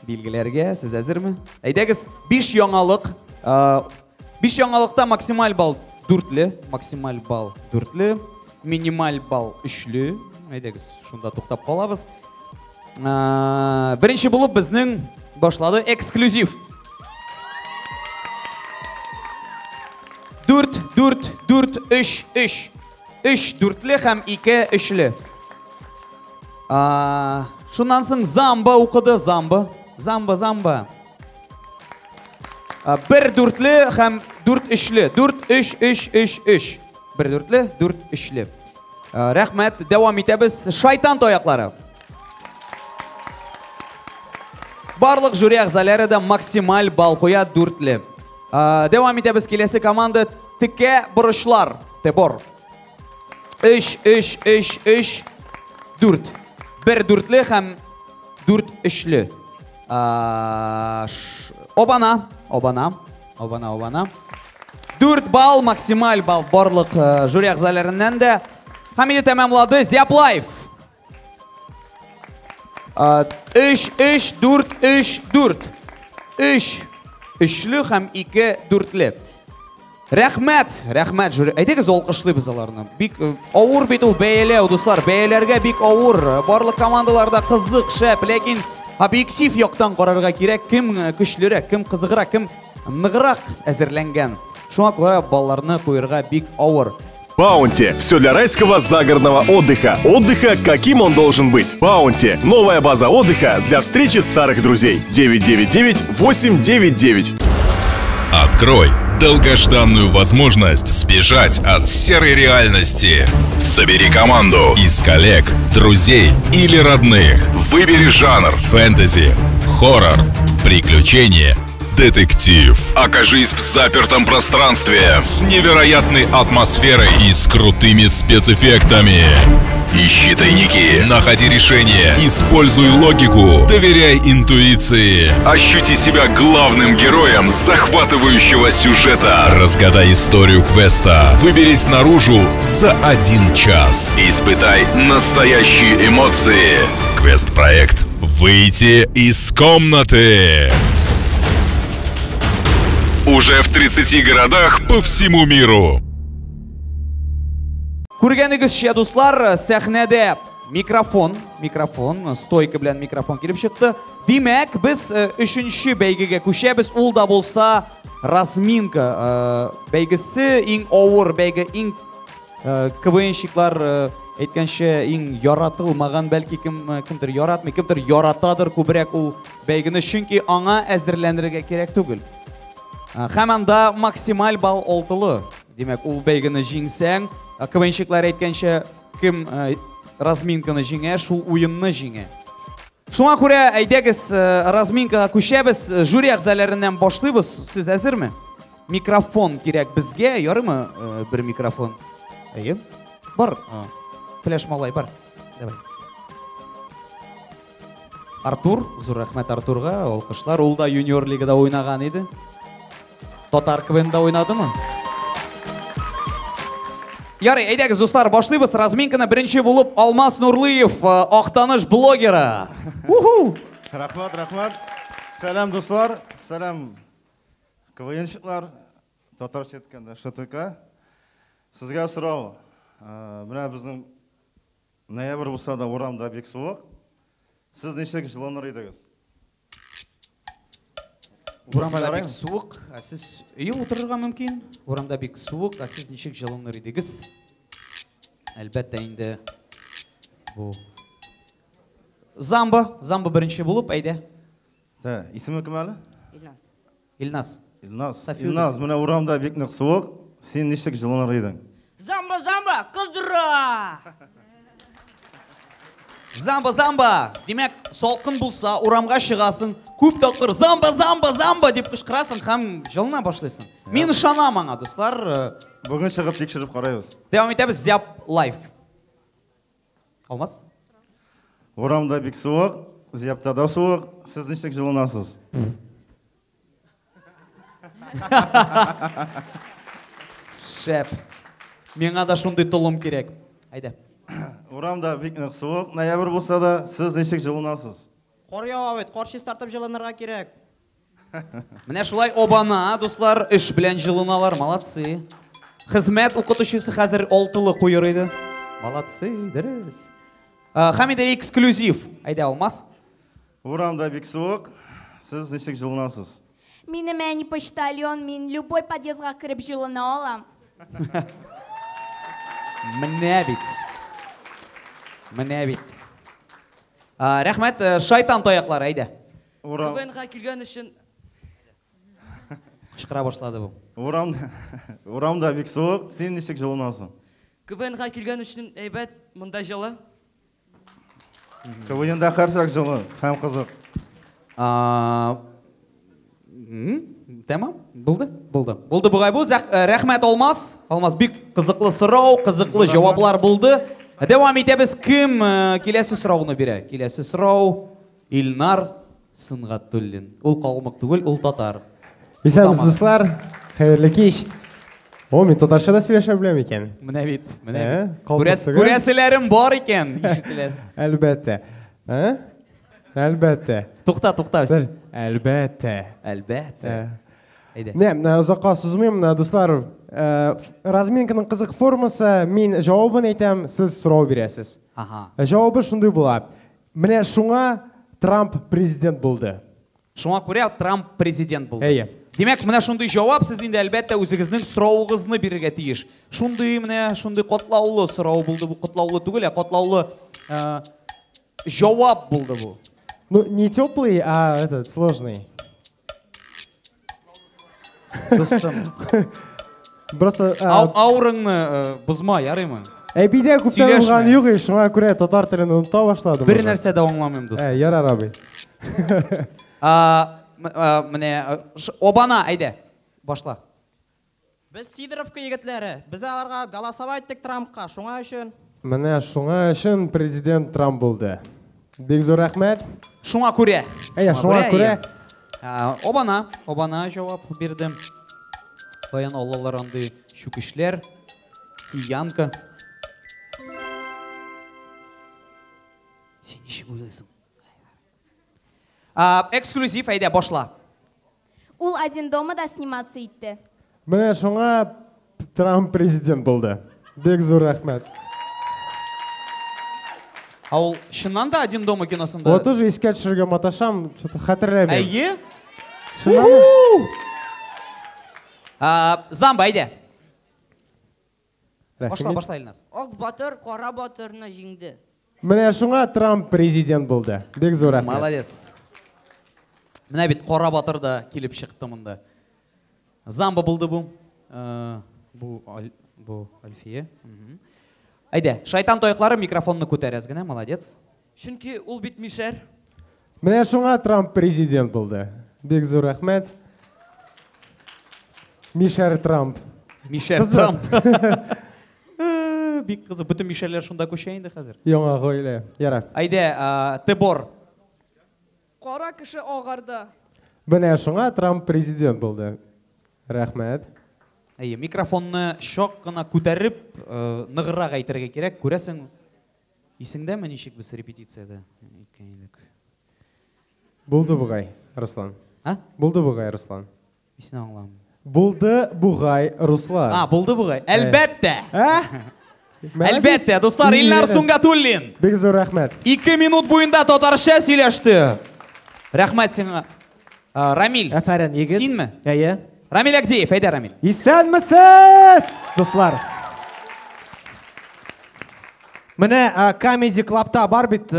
билгеләргә. Сез әзерме? Әйдәгез, 5 яңалык. 5 яңалыкта максималь балл дүртле, максималь балл дүртле, минималь балл өчле. Әйдәгез, шунда туктап калабыз. Беренче булып безнең башлады эксклюзив. 4, 4, 4, 3, 3. 3 дүртле һәм 2 өчле. Шуннан соң Замба укыды, Замба. Замба, Замба. Бер дүртле һәм дүрт өчле. Дүрт, өч, өч, өч, өч. Бер дүртле, дүрт өчле. Рәхмәт, дәвам итәбез. Шайтан таяклары. Барлык жюри әгъзалары да максималь балл куя дүртле. Дәвам итәбез киләсе команда Текә борычлар. Тебор. 3 3 3 3 4. Бер дүртле һәм дүрт өчле. Обана, обана, обана, обана. 4 балл, максималь балл барлык э, жюри әгъзаларыннан да. Һәм инде тәмамлады Зяплаев. 3, 3, 4, 3, 4. 3 өчле һәм 2 дүртле. Рәхмәт, рәхмәт жюри. Әйдәгез алкышлыйбыз аларны. Бик э, авыр бит ул бәяләү, дуслар. Бәяләргә бик авыр. Барлык командаларда кызык, шәп, ләкин объектив яктан карарга кирәк, кем э, көчлерәк, кем кызыграк, кем ныграк әзерләнгән. Шуңа күрә балларны куерга бик авыр. Баунти. Все для райского загородного отдыха. Отдыха, каким он должен быть. Баунти. Новая база отдыха для встречи старых друзей. 999-899. Открой долгожданную возможность сбежать от серой реальности. Собери команду из коллег, друзей или родных. Выбери жанр: фэнтези, хоррор, приключение, детектив. Окажись в запертом пространстве с невероятной атмосферой и с крутыми спецэффектами. Ищи тайники, находи решение, используй логику, доверяй интуиции. Ощути себя главным героем захватывающего сюжета. Разгадай историю квеста. Выберись наружу за 1 час. Испытай настоящие эмоции. Квест-проект «Выйти из комнаты». Уже в 30 городах по всему миру. Күргәнегезчә, дуслар, сәхнәдә микрофон, микрофон, стойка белән микрофон килеп чыкты. Димәк, без өченче бәйгегә күчәбез. Ул да булса разминка бәйгесе, иң авыр бәйге, иң КВНщиклар әйткәнчә, иң яратылмаган, бәлки кемдер яратмый, кемдер яратадыр күбрәк ул бәйгене, чөнки аңа әзерләнергә кирәк түгел. Һәм анда максималь балл алтылы. Димәк, ул бәйгене җиңсәң, КВНщиклар әйткәнчә, кем разминканы җиңә, шул уенны җиңә. Шуңа күрә, әйдәгез, разминкага күчәбез. Жюри әгъзаларыннан башлыйбыз. Сез әзерме? Микрофон кирәк безгә, ярыймы бер микрофон? Әйе. Бар. Пляж малай, бар. Давай. Артур, зур рәхмәт Артурга, алкышлар. Ул да юниор лигада уйнаган иде. Татар КВНда уйнадымы? Ярый, әйдәгез, дуслар, башлыйбыз. Разминканы беренче булып Алмаз Нурлыев, Актаныш блогеры. Уху! Рәхмәт, рәхмәт. Сәлам, дуслар. Сәлам, КВНщиклар. Татарча әйткәндә, ШТК. Сезгә сорау. Менә безнең ноябрь булса да урамда бик суык. Сез ничек җылыныр идегез? Урамда бик суык, ә сез өйдә утырырга мөмкин. Урамда бик суык, ә сез ничек җылыныр идегез? Әлбәттә инде бу Замба, Замба беренче булып, әйдә. Да, исеме кем әле? Илназ. Илназ. Илназ. Илназ, менә урамда бик нык суык, син ничек җылыныр идең? Замба, замба, кыздыра! Замба, замба! Димәк, салкын булса, урамга чыгасың, күп тапкыр замба, замба, замба дип кычкырасың һәм җылына башлыйсың. Мин ышанам аңа, дуслар. Бүген чыгып тикшереп карайбыз. Дәвам итәбез, Зяб лайф. Алмаз? Урамда бик суык, Зябта да суык. Сез ничек җылынасыз? Шәп. Миңа да шундый толым кирәк. Әйдә. Урамда бик нык суык, ноябрь булса да, сез ничек җылынасыз? Кар ява бит, кар чистартып җылынырга кирәк. Менә шулай обана, дуслар, эш белән җылыналар, молодцы. Хезмәт укытучысы хәзер алтылы куер иде. Молодцы, дөрес. Һәм инде эксклюзив. Әйдә, Алмаз. Урамда бик суык, сез ничек җылынасыз? Минем әни почтальон, мин любой подъездга кереп җылына алам. Менә бит. Менә бит. Рәхмәт, шайтан таяклары, әйдә. КВНга килгән өчен кычкыра башлады бу. Урамда бик суык, син ничек җылынасың? КВНга килгән өчен әйбәт, монда җылы. КВНда һәрчак җылы һәм кызык. Тәмам? Булды? Булды. Булды бугай бу. Рәхмәт, Алмаз. Алмаз, бик кызыклы сорау, кызыклы җаваплар булды. Дәвам итәбез. Кем киләсе сорауны бирә? Киләсе сорау Илнар Сөнгатуллин. Ул калмык түгел, ул татар. Исәнмесез, дуслар. Хәерле кич. О, мин татарча да сөйләшә беләм икән. Менә бит, менә бит. Күрәселәрем бар икән, ишетелә. Әлбәттә. Әлбәттә. Тукта, тукта. Әлбәттә. Әлбәттә. Әйдә. Не, озакка сузмыйм, дуслар. Разминканың кызык формасы, мин җавабын әйтәм, сез сорау бирәсез. Ага. Җавабы шундый була. Менә шуңа Трамп президент булды. Шуңа күрә Трамп президент булды. Әйе. Димәк, менә шундый җавап сез инде әлбәттә үзегезнең соравыгызны бирергә тиеш. Шундый менә шундый катлаулы сорау булды бу, катлаулы түгел, ә катлаулы э, җавап булды бу. Ну, не теплый, а этот, сложный. Дустым. Просто... Ау, аурыңны э, бозма, ярыймы? Әбидә күптән Сөйләшмә. булган юк, и, шуңа күрә татар телен оныта башладым. Бер уже. нәрсә дә аңламыйм, дус. Ә, ярар, абый. А, м- а, менә э, ш- Обана, әйдә, башла. Без Сидоровка егетләре. Без аларга голосовать иттек Трампка. Шуңа өчен Менә шуңа өчен президент Трамп булды. Бик зур рәхмәт. Шуңа күрә. Әйе, шуңа күрә. әйе. А, Обана, обана җавап бирде. Каян алалар андый чүкечләр? Киянка. Син ничек уйлыйсың? А, эксклюзив, әйдә, башла. Ул Один дома да сниматься итте. Менә шуңа Трамп президент булды. Бик зур рәхмәт. А ул чыннан да Один дома киносында? Вот тоже искә төшерергә маташам, что-то хәтерләмим. Әйе? Чыннан А, Замба, әйдә. Рәхим Башла, ит. башла, Илназ. Ак батыр кара батырны җиңде. Менә шуңа Трамп президент булды. Бик зур рәхмәт. Молодец. Менә бит кара батыр да килеп чыкты монда. Замба булды бу. Э, Бу Аль- бу Альфия. Мгм. Әйдә, шайтан таяклары микрофонны күтәр әз генә, молодец. Чөнки ул бит мишәр. Менә шуңа Трамп президент булды. Бик зур рәхмәт. Мишәр Трамп. Мишәр Кызык. Трамп. Э, Бик кызык. Бөтен мишәрләр шунда күчә инде хәзер. Яңа гаилә. Ярар. Әйдә, э, Тебор. Кара кеше агарды. Менә шуңа Трамп президент булды. Рәхмәт. Әйе, микрофонны чак кына күтәреп, э, ныграк әйтергә кирәк. Күрәсең, исеңдәме ничек без репетициядә әйткән идек? Булды бугай, Руслан. А? Булды бугай, Руслан. Исен аңламыйм. Булды бугай, Руслан. А, булды бугай. Әлбәттә. Ә? Әлбәттә, дуслар, Илнар Сунгатуллин. Бик зур рәхмәт. 2 минут буенда татарча сөйләште. Рәхмәт сиңа. А, Рамиль. Әфәрен, егет. Синме? Әйе. Рамиль Агдеев, әйдә, Рамиль. Исәнмесез, дуслар. Менә Comedy Club'та бар бит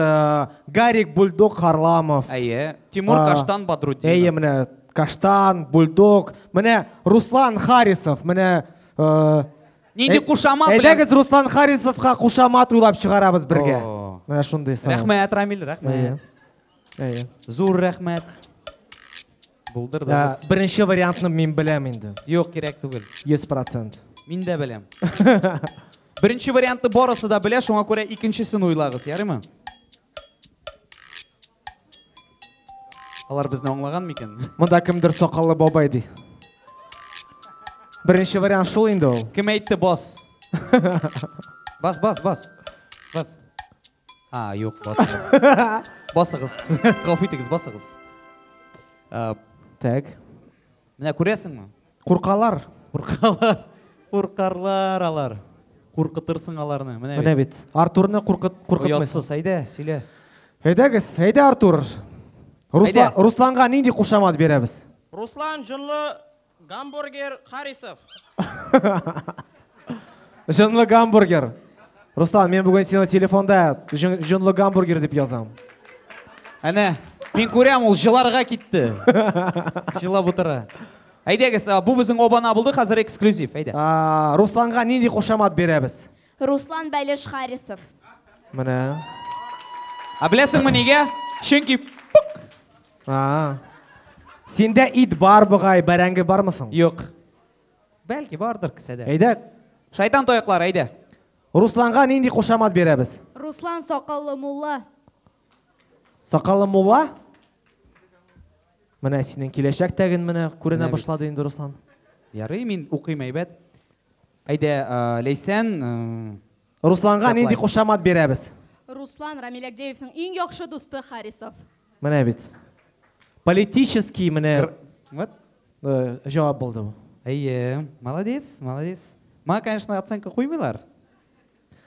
Гарик Бульдог Харламов. Әйе. Тимур Каштан Бадрутдинов. Әйе, менә Каштан, Бульдог. Менә Руслан Харисов, менә Нинди кушамат белән? Әйдәгез Руслан Харисовка кушамат уйлап чыгарабыз бергә. Менә шундый сорау. Рәхмәт, Рамиль, рәхмәт. Әйе. Әйе. Зур рәхмәт. Булдырдыгыз. Беренче вариантны мин беләм инде. Юк, кирәк түгел. 100%. Мин дә беләм. Беренче вариантны барысы да белә, шуңа күрә икенчесен уйлагыз, ярыймы? Алар безне аңлаган микән? Монда кемдер сакаллы бабай ди. Беренче вариант шул инде ул. Кем әйтте бас? Бас, бас, бас. Бас. А, юк, басыгыз. Басыгыз. Гафу итегез, басыгыз. Так. Менә күрәсеңме? Куркалар. Куркалар. Куркарлар алар. Куркытырсың аларны. Менә Менә бит. Артурны куркыт куркытмыйсың. Оятсыз, әйдә, сөйлә. Әйдәгез, әйдә Артур. Әйдә. Руслан, Русланга нинди кушамат бирәбез? Руслан Жынлы Гамбургер Харисов. Жынлы гамбургер. Руслан, мин бүген сине телефонда жынлы гамбургер дип язам. Әнә, мин күрәм, ул җыларга китте. Җылап утыра. Әйдәгез, бу безнең обана булды, хәзер эксклюзив, әйдә. Русланга нинди кушамат бирәбез? Руслан Бәлеш Харисов. Менә. А беләсеңме нигә? Чөнки А. Синдә ит бар бугай, бәрәңге бармы соң? Юк. Бәлки бардыр кесәдә. Әйдә. Шайтан таяклары, әйдә. Русланга нинди кушамат бирәбез? Руслан сакаллы мулла. Сакаллы мулла? Менә синең киләчәк тәген менә күренә Менә бит. башлады инде Руслан. Ярый, мин укыйм әйбәт. Әйдә, Ләйсән. Русланга нинди кушамат бирәбез? Руслан Рамиль Агдеевның иң яхшы дусты Харисов. Менә бит. Политический менә Вот. җавап булды бу. Әйе, молодец, молодец. Маңа, конечно, оценка куймыйлар.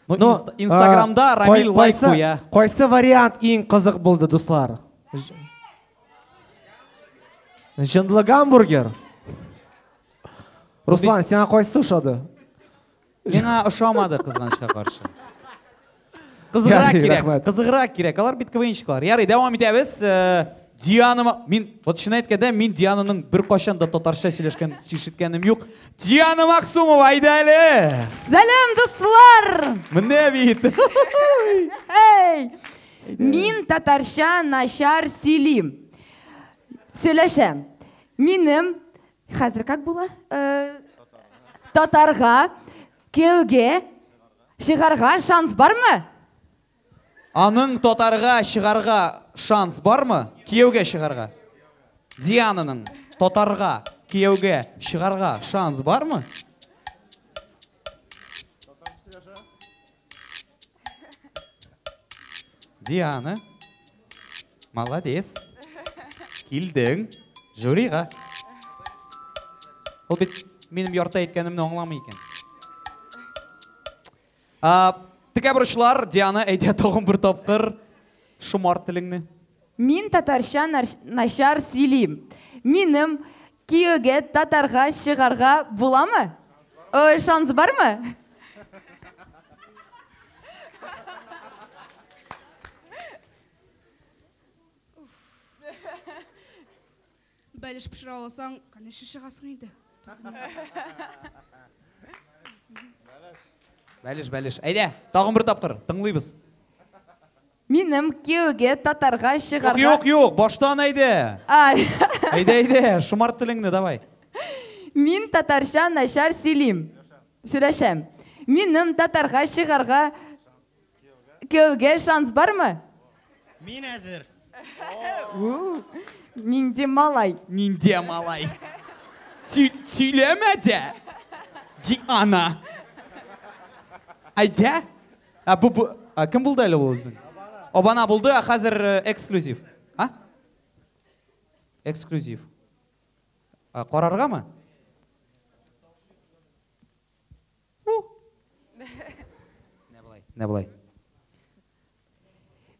Но, Но, Инстаграмда Рамиль лайк куя. Кайсы вариант иң кызык булды, дуслар? Жынлы гамбургер. Руслан, сиңа кайсы ошады? Миңа ошамады, кызганычка каршы. Кызыграк Ярый, кирәк. рәхмәт. Кызыграк кирәк. Алар бит КВНщиклар. Ярый, дәвам итәбез. Диана, мин вот чын әйткәндә, мин Диананың беркайчан да татарча сөйләшкән ишеткәнем юк. Диана Максумова, әйдә әле. Сәлам, дуслар! Менә бит. Эй! Мин татарча начар сөйлим. Сөйләшәм. Минем хәзер как була? Татарга кияүгә чыгарга шанс бармы? Аның татарга чыгарга шанс бармы? Кияүгә чыгарга. Диананың татарга кияүгә чыгарга шанс бармы? Диана. Молодец. Килдең жюрига. Ул бит минем ярты әйткәнемне аңламый икән. Текә борычлар, Диана, әйдә тагын бер тапкыр шомарт телеңне. Мин татарча начар сөйлим. Минем кияүгә татарга чыгарга буламы? Шанс бармы? Бәлеш пешерә алсаң, конечно, чыгасың инде. Бәлеш, бәлеш. Әйдә, тагын бер тапкыр, тыңлыйбыз. Минем кияүгә татарга чыгарга... Юк, юк, юк, баштан әйдә. Ай. Әйдә, әйдә, шомарт телеңне, давай. Мин татарча начар сөйлим. Сөйләшәм. Минем татарга чыгарга кияүгә шанс бармы? Мин әзер. У, нинди малай. Нинди малай. Сөйләмә дә. Диана. Әйдә. А бу, бу, а кем булды әле ул безнең? Обана булды, а хәзер эксклюзив. А? Эксклюзив. А, караргамы? У. Менә болай.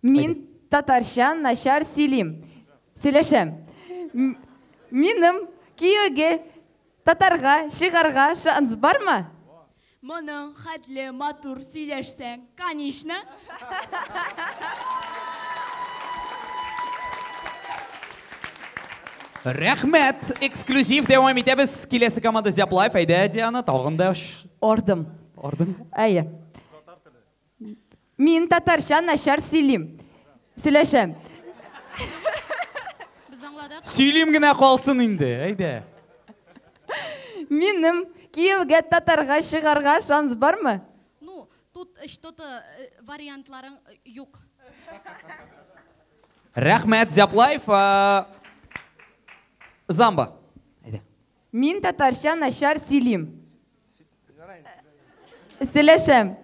Мин татарча начар сөйлим. Сөйләшәм. Минем кияүгә татарга чыгарга шанс бармы? Моның хәтле матур сөйләшсәң, конечно. Рәхмәт! Эксклюзив дәвам итәбез. Киләсе команда Зяб Лайф. Әйдә, Диана, тагын да Ордым. Ордың? Әйе. Мин татарча начар сөйлим. Сөйләшәм. Без аңладык. Сөйлим генә калсын инде. Әйдә. Минем кияүгә татарга чыгарга шанс бармы? Ну, тут что-то вариантларың юк. Рәхмәт, Зяб Лайф. Замба. Әйдә. Мин татарча начар сөйлим. Сөйләшәм.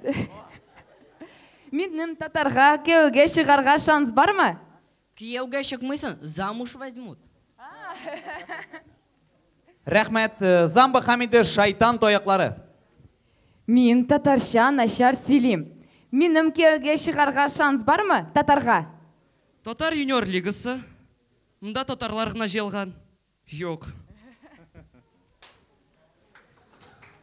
Минем татарга кияүгә чыгарга шанс бармы? Кияүгә чыкмыйсың, замуж возьмут. Рәхмәт, Замба Хамиде, шайтан таяклары. Мин татарча начар сөйлим. Минем кияүгә чыгарга шанс бармы татарга? Татар юниор лигасы. Монда татарлар гына җыелган. Юк.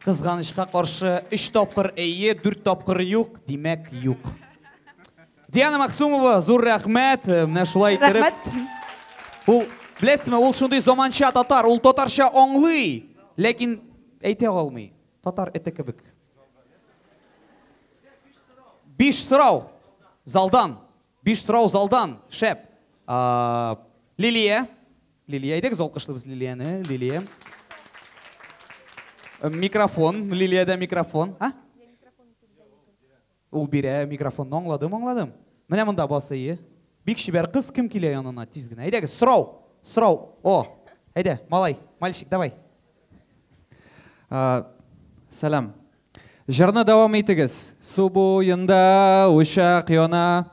Кызганычка каршы 3 тапкыр әйе, 4 тапкыр юк, димәк юк. Диана Максумова, зур рәхмәт. Менә шулай иттереп. Рәхмәт. Ул, беләсезме, ул шундый заманча татар, ул татарча аңлый, ләкин әйтә алмый. Татар эте кебек. 5 сорау залдан. 5 сорау залдан. Шәп. Лилия. Лилия, әйдәгез алкышлыйбыз Лилияне. Лилия. Микрофон. Лилиядә микрофон. А? Ул бирә микрофонны, аңладым, аңладым. Менә монда басы. Бик чибәр кыз кем килә янына тиз генә. Әйдәгез, сорау. Сорау. О, әйдә, малай, мальчик, давай. Сәлам. Җырны дәвам итегез. Су буенда учак яна.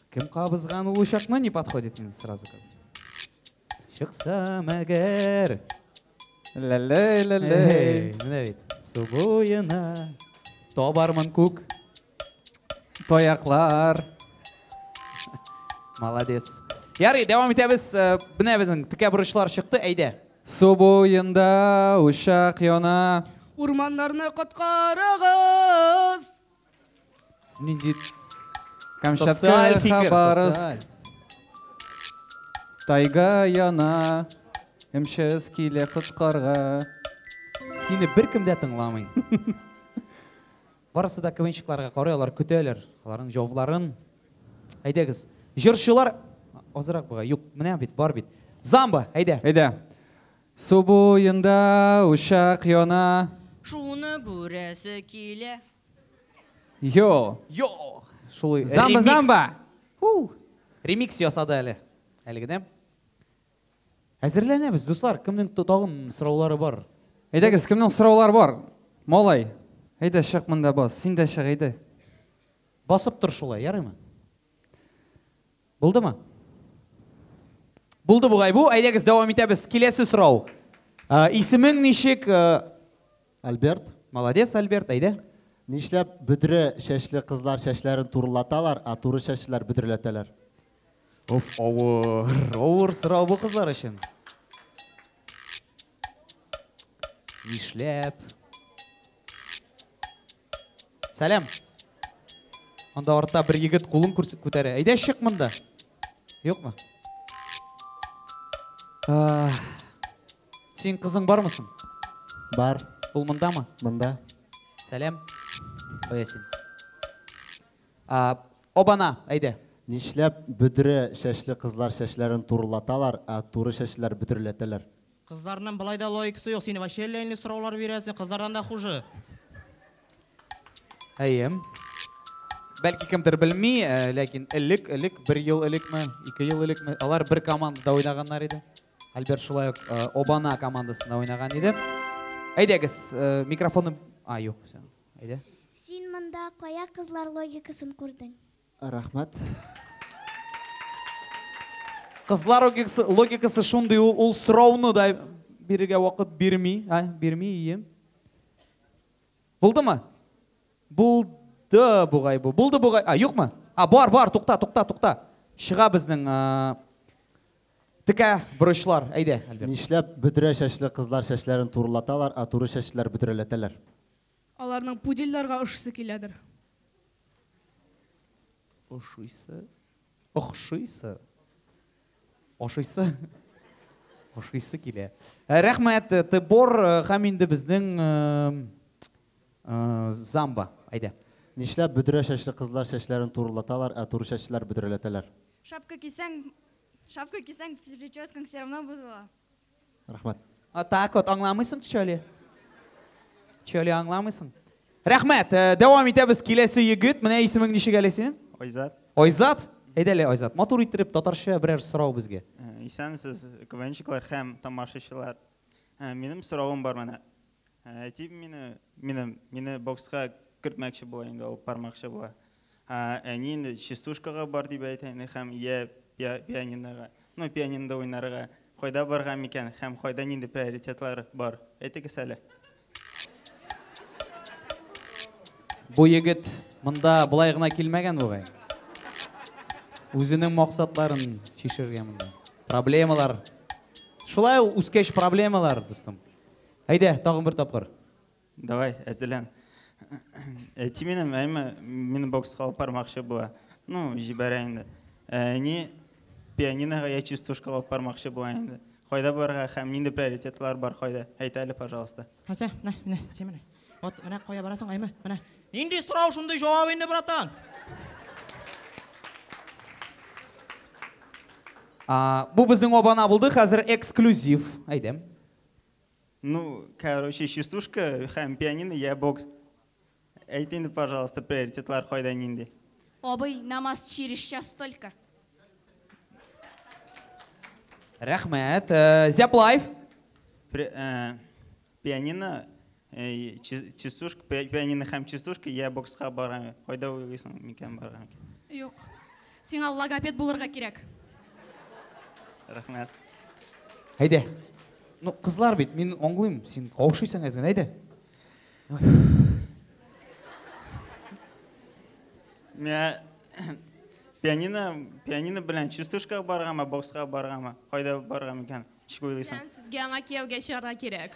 Кем кабызган ул учакны, не подходит инде сразу. Чыксам әгәр. Лә-лә-лә-лә. Эй, менә бит. Су буена табармын күк. Таяклар. Молодец. Ярый, дәвам итәбез. Менә безнең текә бурычлар чыкты. Әйдә. Су буенда учак яна. Урманнарны коткарыгыз! Нинди Камчатка, Социаль фикер, Хабаровск. социаль. Тайга яна. МЧС килә коткарга. Сине беркем дә тыңламый. Барысы да КВНщикларга карый, алар көтәләр, аларның җавапларын. Әйдәгез. Җырчылар азрак бугай. Юк, менә бит, бар бит. Замба, әйдә. Әйдә. Су буенда учак яна. Шуны күрәсе килә. Йо. Йо. Шулай. Замба, ремикс. замба. Фу. Ремикс ясады әле. Әле генә. Әзерләнәбез, дуслар. Кемнең тагын сораулары бар? Әйдәгез, кемнең сораулары бар? Малай, әйдә чык монда бас. Син дә чык, әйдә. Басып тор шулай, ярыймы? Булдымы? Булды бугай бу. Әйдәгез, дәвам итәбез. Киләсе сорау. Исемең ничек? Альберт. Молодец, Альберт, әйдә. Нишләп бөдрә чәчле кызлар чәчләрен турылаталар, ә туры чәчлеләр бөдрәләтәләр? Оф, авыр. Авыр сорау бу кызлар өчен. Нишләп? Сәлам. Анда артта бер егет кулын күтәрә. Әйдә чык монда. Юкмы? Син кызың бармы соң? Бар. Ул мондамы? Монда. Сәлам. Кая син? Обана, әйдә. Нишләп бөдрә чәчле кызлар чәчләрен турылаталар, ә туры чәчлеләр бөдрәләтәләр? Кызларның болай да логикасы юк, син вообще әллә нинди сораулар бирәсең, кызлардан да хуже. Әйе. Бәлки кемдер белми, ләкин элек, элек, бер ел элекме, 2 ел элекме, алар бер командада уйнаганнар иде. Альберт шулай ук Обана командасында уйнаган иде. Әйдәгез, микрофонны... А, юк, всё. Әйдә. Син монда кая кызлар логикасын күрдең? Рәхмәт. Кызлар логикасы шундый, ул сорауны да бирергә вакыт бирми, а, бирми, ие. Булдымы? Булды бугай бу. Булды бугай. А, юкмы? А, бар, бар, тукта, тукта, тукта. Чыга безнең, текә борычлар. Әйдә, Альберт. Нишләп бөдрә чәчле кызлар чәчләрен турылаталар, ә туры чәчлеләр бөдрәләтәләр? Аларның пудельләргә ошысы киләдер. Ошыйсы? Охшыйсы? Ошыйсы? Ошыйсы килә. Рәхмәт, Тебор, һәм инде безнең Замба. Әйдә. Нишләп бөдрә чәчле кызлар чәчләрен турылаталар, ә туры чәчлеләр бөдрәләтәләр? Шапка кисәң, шапка кисәң, прическаң все равно бозыла. Рәхмәт. А так вот, аңламыйсың, чали? Чали аңламыйсың? Рәхмәт, дәвам итәбез. Киләсе егет, менә исемең ничек әле синең? Айзат. Айзат? Әйдә әле, Айзат, матур иттереп татарча берәр сорау безгә. Исәнсез, КВНщиклар һәм тамашачылар. Минем соравым бар менә. Әти мине бокска кертмәкче була инде, алып бармакчы була. Әни инде частушкага бар дип әйтә инде һәм я пианинога, ну, пианинода уйнарга. Кайда барган микән һәм кайда нинди приоритетлар бар? Әйтегез әле. Бу егет монда болай гына килмәгән бугай. Үзенең максатларын чишергә монда. Проблемалар. Шулай ул үскәч проблемалар, дустым. Әйдә, тагын бер тапкыр. Давай, әзерлән. Әти минем, әйме, мине бокска алып бармакчы була. Ну, җибәрә инде. Әни пианинога я частушкага алып бармакчы була инде. Кайда барырга һәм нинди приоритетлар бар кайда? Әйт әле, пожалуйста. Хәсә, менә, менә, син менә. Вот, менә кая барасың, әйме, менә. Нинди сорау, шундый җавап инде, братан. Бу безнең обана булды, хәзер эксклюзив. Әйдә. Ну, короче, частушка һәм пианино, я бокс. Әйт инде, пожалуйста, приоритетлар кайда нинди? Абый, намаз через час только. Рәхмәт. Зяплайф. Пианино, частушка, пианино һәм частушка, я бокска барам. Кайда уйлыйсың микән барган икән? Юк. Сиңа логопед булырга кирәк. Рәхмәт. Әйдә. Ну, кызлар бит, мин аңлыйм, син каушыйсың әзгенә, әйдә. Миңа пианино белән частушкага барганмы, бокска барганмы? Кайда барган микән? Ничек уйлыйсың? Сезгә аңа кияүгә чыгарга кирәк.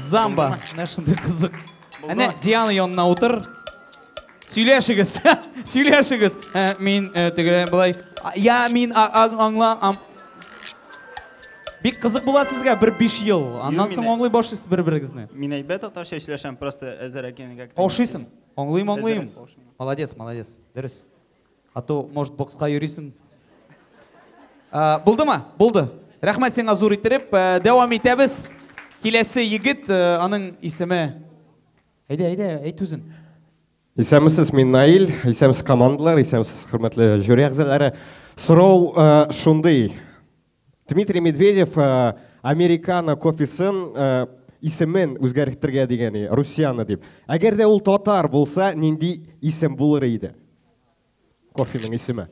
Замба. Менә шундый кызык. Әнә Диана янына утыр. Сөйләшегез. Сөйләшегез. Э, Мин э, теге болай я мин аңла ам. Бик кызык була сезгә бер 5 ел. Аннан соң аңлый башлыйсыз бер-берегезне. Мин әйбәт татарча сөйләшәм, просто әзерәк инде как-то. Каушыйсың. Аңлыйм, аңлыйм. Әзерәк каушыйм. Молодец, молодец. Дөрес. А то, может, бокска йөрисең. Булдымы? Булды. Рәхмәт сиңа зур иттереп. Дәвам итәбез. Киләсе егет, аның исеме. Әйдә, әйдә, әйт үзен. Исәнмесез, мин Наил. Исәнмесез командалар, исәнмесез хөрмәтле жюри әгъзалары. Сорау шундый. Дмитрий Медведев американо кофесын исемен үзгәртергә дигән, Русияны дип. Әгәр дә ул татар булса, нинди исем булыр иде? Кофеның исеме.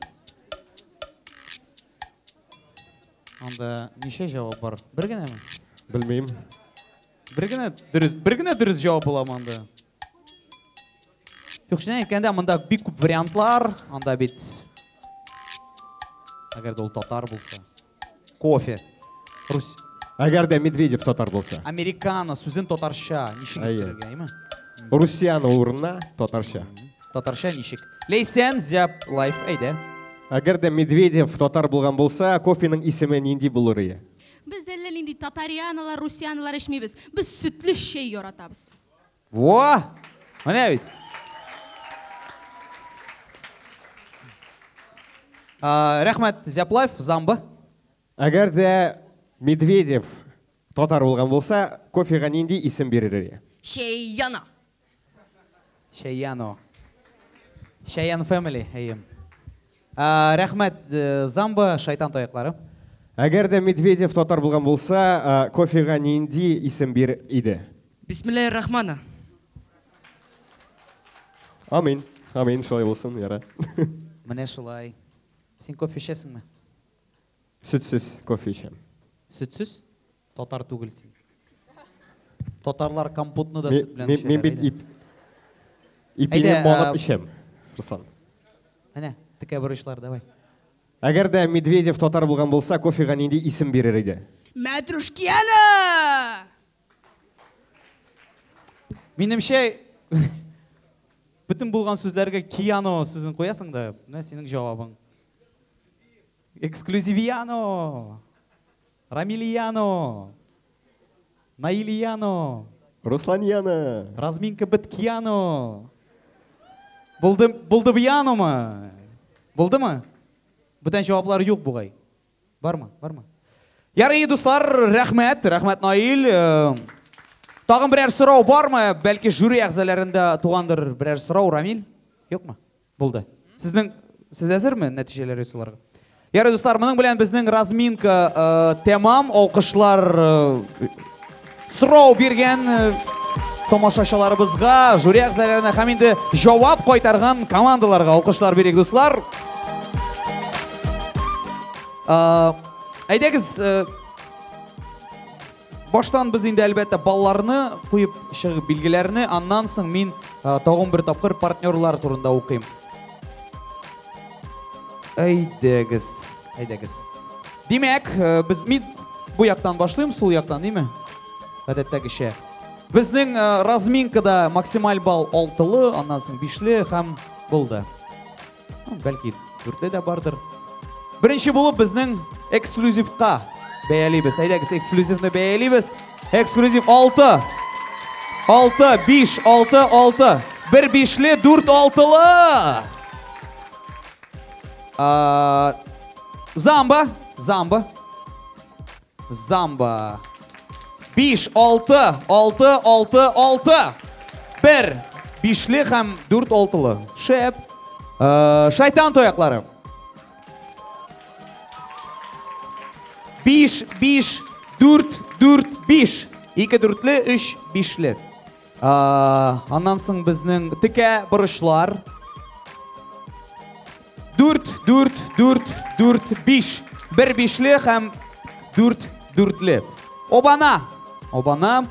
Анда ничә җавап бар? Бер генәме? Белмим. Бер генә дөрес, бер генә дөрес җавап буламы анда? Юк, чыннан әйткәндә, монда бик күп вариантлар, анда бит әгәр дә ул татар булса. Кофе. Рус. Әгәр дә Медведев татар булса. Американо сүзен татарча ничек Әйе. иттерергә, әйме? Русияны урынына татарча. Татарча ничек? Ләйсән, Зяб, Лайф, әйдә. Әгәр дә Медведев татар булган булса, кофеның исеме нинди булыр иде? Без әллә нинди татарияналар, русияналар эчмибез. Без сөтле чәй яратабыз. Во! Менә бит. Рәхмәт, Зяплаев, Замба. Әгәр дә Медведев татар булган булса, кофега нинди исем бирер иде? Чәйяна. Чәйяно. Чәйян Family, әйе. Рәхмәт, Замба, шайтан таяклары. Әгәр дә Медведев татар булган булса, кофега нинди исем бирер иде? Бисмиллаһир рахмана. Амин. Амин, шулай булсын, яра. Менә шулай. Син кофе эчәсеңме? Сөтсез кофе эчәм. Сөтсез? Татар түгел син. Татарлар компотны да сөт белән эчәләр. Мин бит ипине манып эчәм, Руслан. Әнә, текә борычлар, давай. Әгәр дә Медведев татар булган булса, кофега нинди исем бирер иде? Мәтрүшкияна! Минемчә, бөтен булган сүзләргә кияно сүзен куясың да, менә синең җавабың. Эксклюзивияно! Рамилияно! Наилияно! Русланьяно! Разминка беткияно! Булды, булдыбияномы? Булдымы? Бүтән җаваплар юк бугай. Бармы? Бармы? Ярый, дуслар, рәхмәт, рәхмәт, Наил. Тагын берәр сорау бармы? Бәлки жюри әгъзаларында тугандыр берәр сорау, Рамил? Юкмы? Булды. Сезнең, сез әзерме нәтиҗәләр ясаларга? Ярый, дуслар, моның белән безнең разминка тәмам. Алкышлар сорау биргән тамашачыларыбызга, жюри әгъзаларына һәм инде җавап кайтарган командаларга алкышлар бирик, дуслар. Әйдәгез, баштан без инде әлбәттә балларны куеп чыгып билгеләрне, аннан соң мин тагын бер тапкыр партнерлар турында укыйм. Әйдәгез, әйдәгез. Димәк, без мин бу яктан башлыйм, сул яктан, димме? Гадәттәгечә. Безнең разминкада максималь балл 6-лы, аннан соң 5-ле һәм булды. Бәлки 4-ле дә бардыр. Беренче булып безнең эксклюзивка бәялибез. Әйдәгез, эксклюзивны бәялибез. Эксклюзив 6. 6, 5, 6, 6. 1 5-ле, 4 6-лы. Замба, замба. Замба. 5, 6, 6, 6, 6. 1 5-ле һәм 4 6-лы. Шәп. Шайтан тояклары. 5, 5, 4, 4, 5. 2 4-ле, 3 5-ле. Аннан соң безнең текә борычлар. 4, 4, 4, 4, 5. 1 5-ле һәм 4 4-ле. Обана. Обана.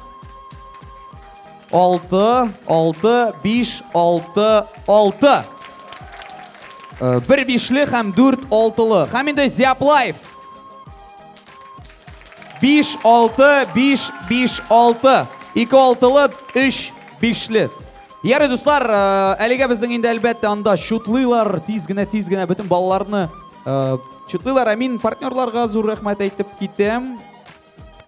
6, 6, 5, 6, 6. Бер бишле һәм дүрт алтылы. Һәм инде Зяплаев. 5, 6, 5, 5, 6. 2 алтылы, 3 бишле. Ярый, дуслар, әлегә безнең инде әлбәттә анда чутлыйлар, тиз генә, тиз генә бөтен балаларны чутлыйлар. Ә мин партнерларга зур рәхмәт әйтеп китәм.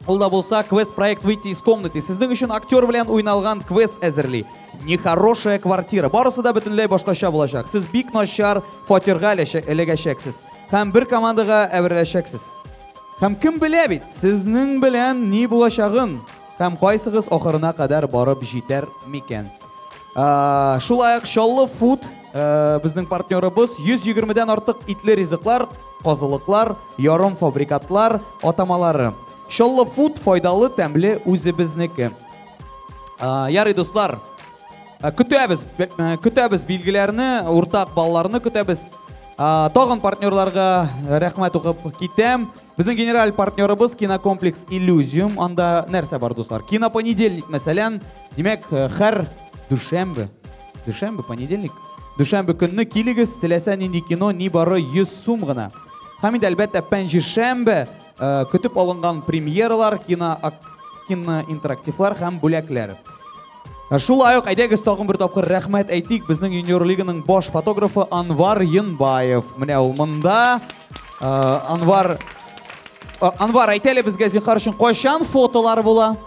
Ул да булса квест-проект «Выйти из комнаты». Сезнең өчен актер белән уйналган квест әзерли. Нехорошая квартира. Барысы да бөтенләй башкача булачак. Сез бик начар фатирга эләгәчәксез. Һәм бер командага әвереләчәксез. Һәм кем белә бит, сезнең белән ни булачагын һәм кайсыгыз ахырына кадәр барып җитәр микән. Шулай ук Чаллы Фуд безнең партнерыбыз 120-дән артык итле ризыклар, казылыклар, ярым фабрикатлар атамалары. Чаллы Фуд файдалы, тәмле, үзебезнеке. Ярый, дуслар, көтәбез, көтәбез билгеләрне, уртак балларны көтәбез. Тагын партнерларга рәхмәт укып китәм. Безнең генераль партнерыбыз кинокомплекс Иллюзиум. Анда нәрсә бар, дуслар? Кинопонедельник, мәсәлән, димәк, һәр дүшәмбе, дүшәмбе, понедельник, дүшәмбе көнне килегез, теләсә нинди кино ни бары 100 сум гына. Һәм инде әлбәттә пәнҗешәмбе көтеп алынган премьералар, кино, киноинтерактивлар һәм бүләкләр. Шулай ук әйдәгез тагын бер тапкыр рәхмәт әйтик безнең Юниор Лиганың баш фотографы Анвар Йынбаев. Менә ул монда. Анвар Анвар, әйт әле безгә зинһар өчен кайчан фотолар була?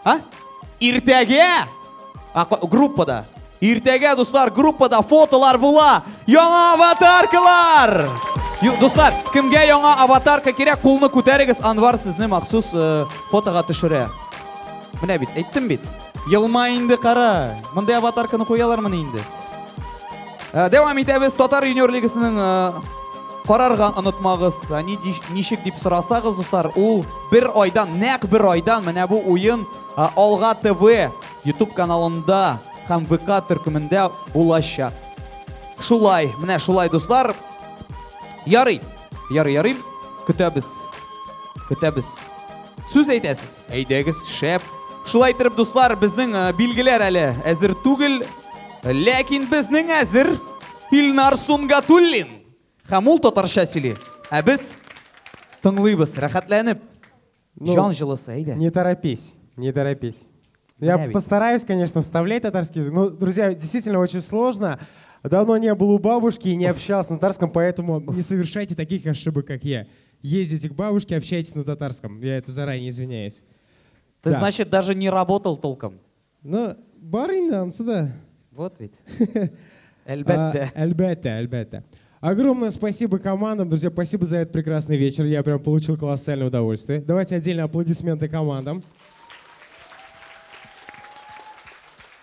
А? Иртәгә! А, группада. Иртәгә, дуслар, группада фотолар була. Яңа аватаркалар! Дуслар, кемгә яңа аватарка кирәк, кулны күтәрегез, Анвар сезне махсус фотога төшерә. Менә бит, әйттем бит. Елма инде, кара. Мондай аватарканы куялармыни инде? Дәвам итәбез. Татар юниор лигасының карарга онытмагыз. Ни ничек дип сорасагыз, дуслар, ул бер айдан, нәкъ бер айдан менә бу уен Алга ТВ YouTube каналында һәм ВК төркемендә булачак. Шулай, менә шулай, дуслар. Ярый, ярый, ярый. Көтәбез. Көтәбез. Сүз әйтәсез. Әйдәгез, шәп. Шулай итеп, дуслар, безнең билгеләр әле әзер түгел. Ләкин безнең әзер Илнар Сунгатуллин. Һәм ул татарча сөйли. Ә без тыңлыйбыз, рәхәтләнеп. Ну, Җан җылысы, әйдә. Не торопись, не торопись. Я Менә бит. постараюсь, конечно, вставлять татарский язык. Но, друзья, действительно очень сложно. Давно не был у бабушки и не общался на татарском, поэтому не совершайте таких ошибок, как я. Ездите к бабушке, общайтесь на татарском. Я это заранее извиняюсь. Ты, Да. значит, даже не работал толком. Ну, бар инде анысы да. Вот ведь. Әлбәттә. Әлбәттә, әлбәттә. Огромное спасибо командам, друзья, спасибо за этот прекрасный вечер. Я прям получил колоссальное удовольствие. Давайте отдельно аплодисменты командам.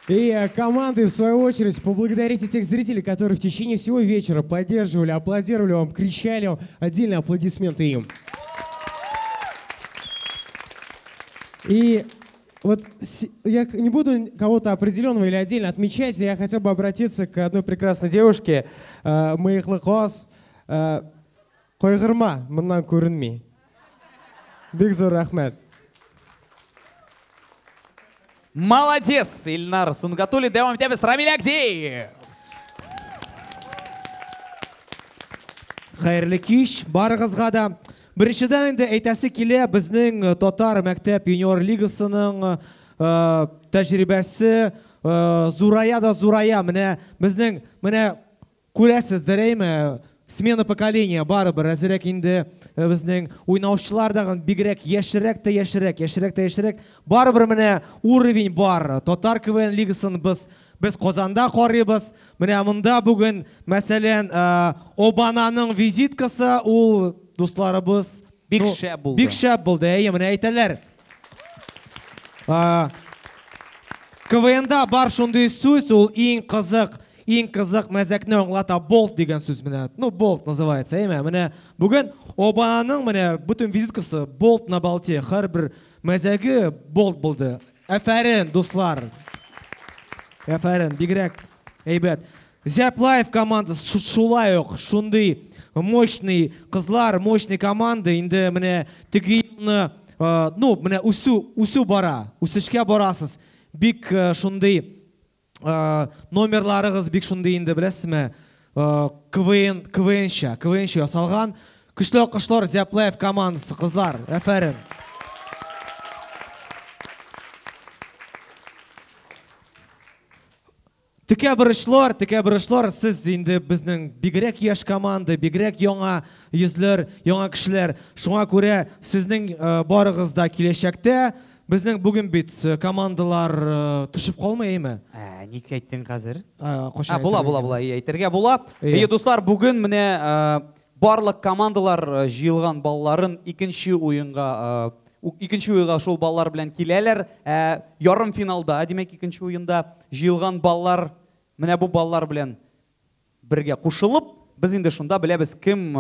И команды, в свою очередь, поблагодарите тех зрителей, которые в течение всего вечера поддерживали, аплодировали вам, кричали вам. Отдельно аплодисменты им. И вот я не буду кого-то определенного или отдельно отмечать, я хотел бы обратиться к одной прекрасной девушке, Мыйыклы кыз, кайгырма, моннан күренми. Бик зур рәхмәт. Молодец, Ильнар Сунгатуллин. Дәвам итәбез. Рамиль Агдеев. Хәерле кич барыгызга да. Беренчедән инде әйтәсе килә, безнең татар мәктәп юниор лигасының тәҗрибәсе зурая да зурая. Менә безнең, менә күрәсездер, әйме, смена поколения барыбер әзерәк инде безнең уйнаучылар да бигрәк яшьрәк тә яшьрәк, яшьрәк тә яшьрәк. Барыбер менә уровень бар. Татар КВН лигасын без Казанда карыйбыз. Менә монда бүген, мәсәлән, Обананың визиткасы, ул дусларыбыз Бик шәп булды. Бик шәп булды, әйе, менә әйтәләр. КВНда бар шундый сүз, ул иң кызык, иң кызык мәзәкне аңлата, болт дигән сүз менә. Ну, болт называется, әйме. Менә бүген Обананың менә бөтен визиткасы болт на болте. Һәрбер мәзәге болт булды. Әфәрин, дуслар. Әфәрин, бигрәк әйбәт. Зәп Лайф командасы шулай ук шундый мощный кызлар, мощный команда. Инде менә теге елны ну, менә үсү, үсү бара, үсешкә барасыз. Бик шундый номерларыгыз бик шундый инде, беләсезме? КВН, КВНча, КВНча ясалган. Көчле алкышлар Зяплаев командасы, кызлар. Афәрин. Текә борычлар, текә борычлар, сез инде безнең бигрәк яшь команда, бигрәк яңа йөзләр, яңа кешеләр. Шуңа күрә сезнең барыгыз да киләчәктә безнең бүген бит командалар төшеп калмый, әйме? Ә, ник әйттең хәзер? Кайчан Ә, була, әйтергә була, була, әйтергә була. Әйе. Әйе, дуслар, бүген менә барлык командалар җыелган балларын икенче уенга, икенче уенга шул баллар белән киләләр. Ә ярым финалда, димәк, икенче уенда җыелган баллар менә бу баллар белән бергә кушылып, без инде шунда беләбез, кем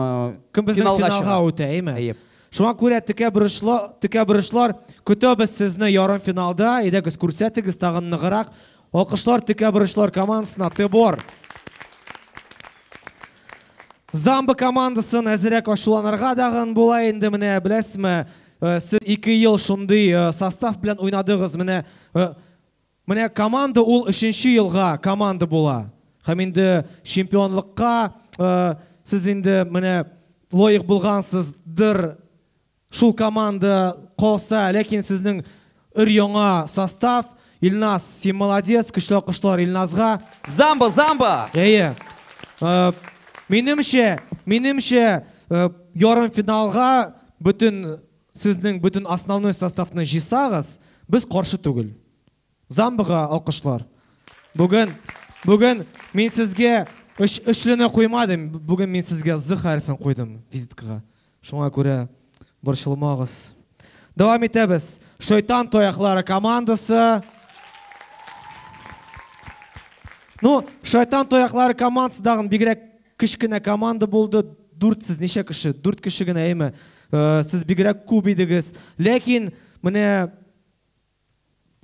Кем безнең финалга финалга чыга. үтә, әйме? Әйе. Шуңа күрә текә борычлар, текә борычлар, көтәбез сезне ярым финалда. Әйдәгез, күрсәтегез тагын ныграк. Алкышлар текә борычлар командасына. Тебор. Замба командасын әзерәк ачуланырга дагын була инде, менә беләсезме, сез 2 ел шундый состав белән уйнадыгыз. Менә команда ул 3 елга команда була. Һәм инде чемпионлыкка сез инде менә лаек булгансыздыр. Шул команда калса, ләкин сезнең өр-яңа состав. Илназ, син молодец, көчле алкышлар Илназга. Замба, замба! Әйе. Минемчә, ярым финалга сезнең бөтен основной составны җыйсагыз, без каршы түгел. Замбага алкышлар. Бүген мин сезгә өчлене куймадым. Бүген мин сезгә З хәрефен куйдым визиткага. Шуңа күрә борчылмагыз. Дәвам итәбез. Шайтан таяклары командасы. Ну, Шайтан таяклары командасы дагын бигрәк кечкенә команда булды. Дүрт сез ничә кеше? Дүрт кеше генә, әйме? Сез бигрәк күп идегез. Ләкин менә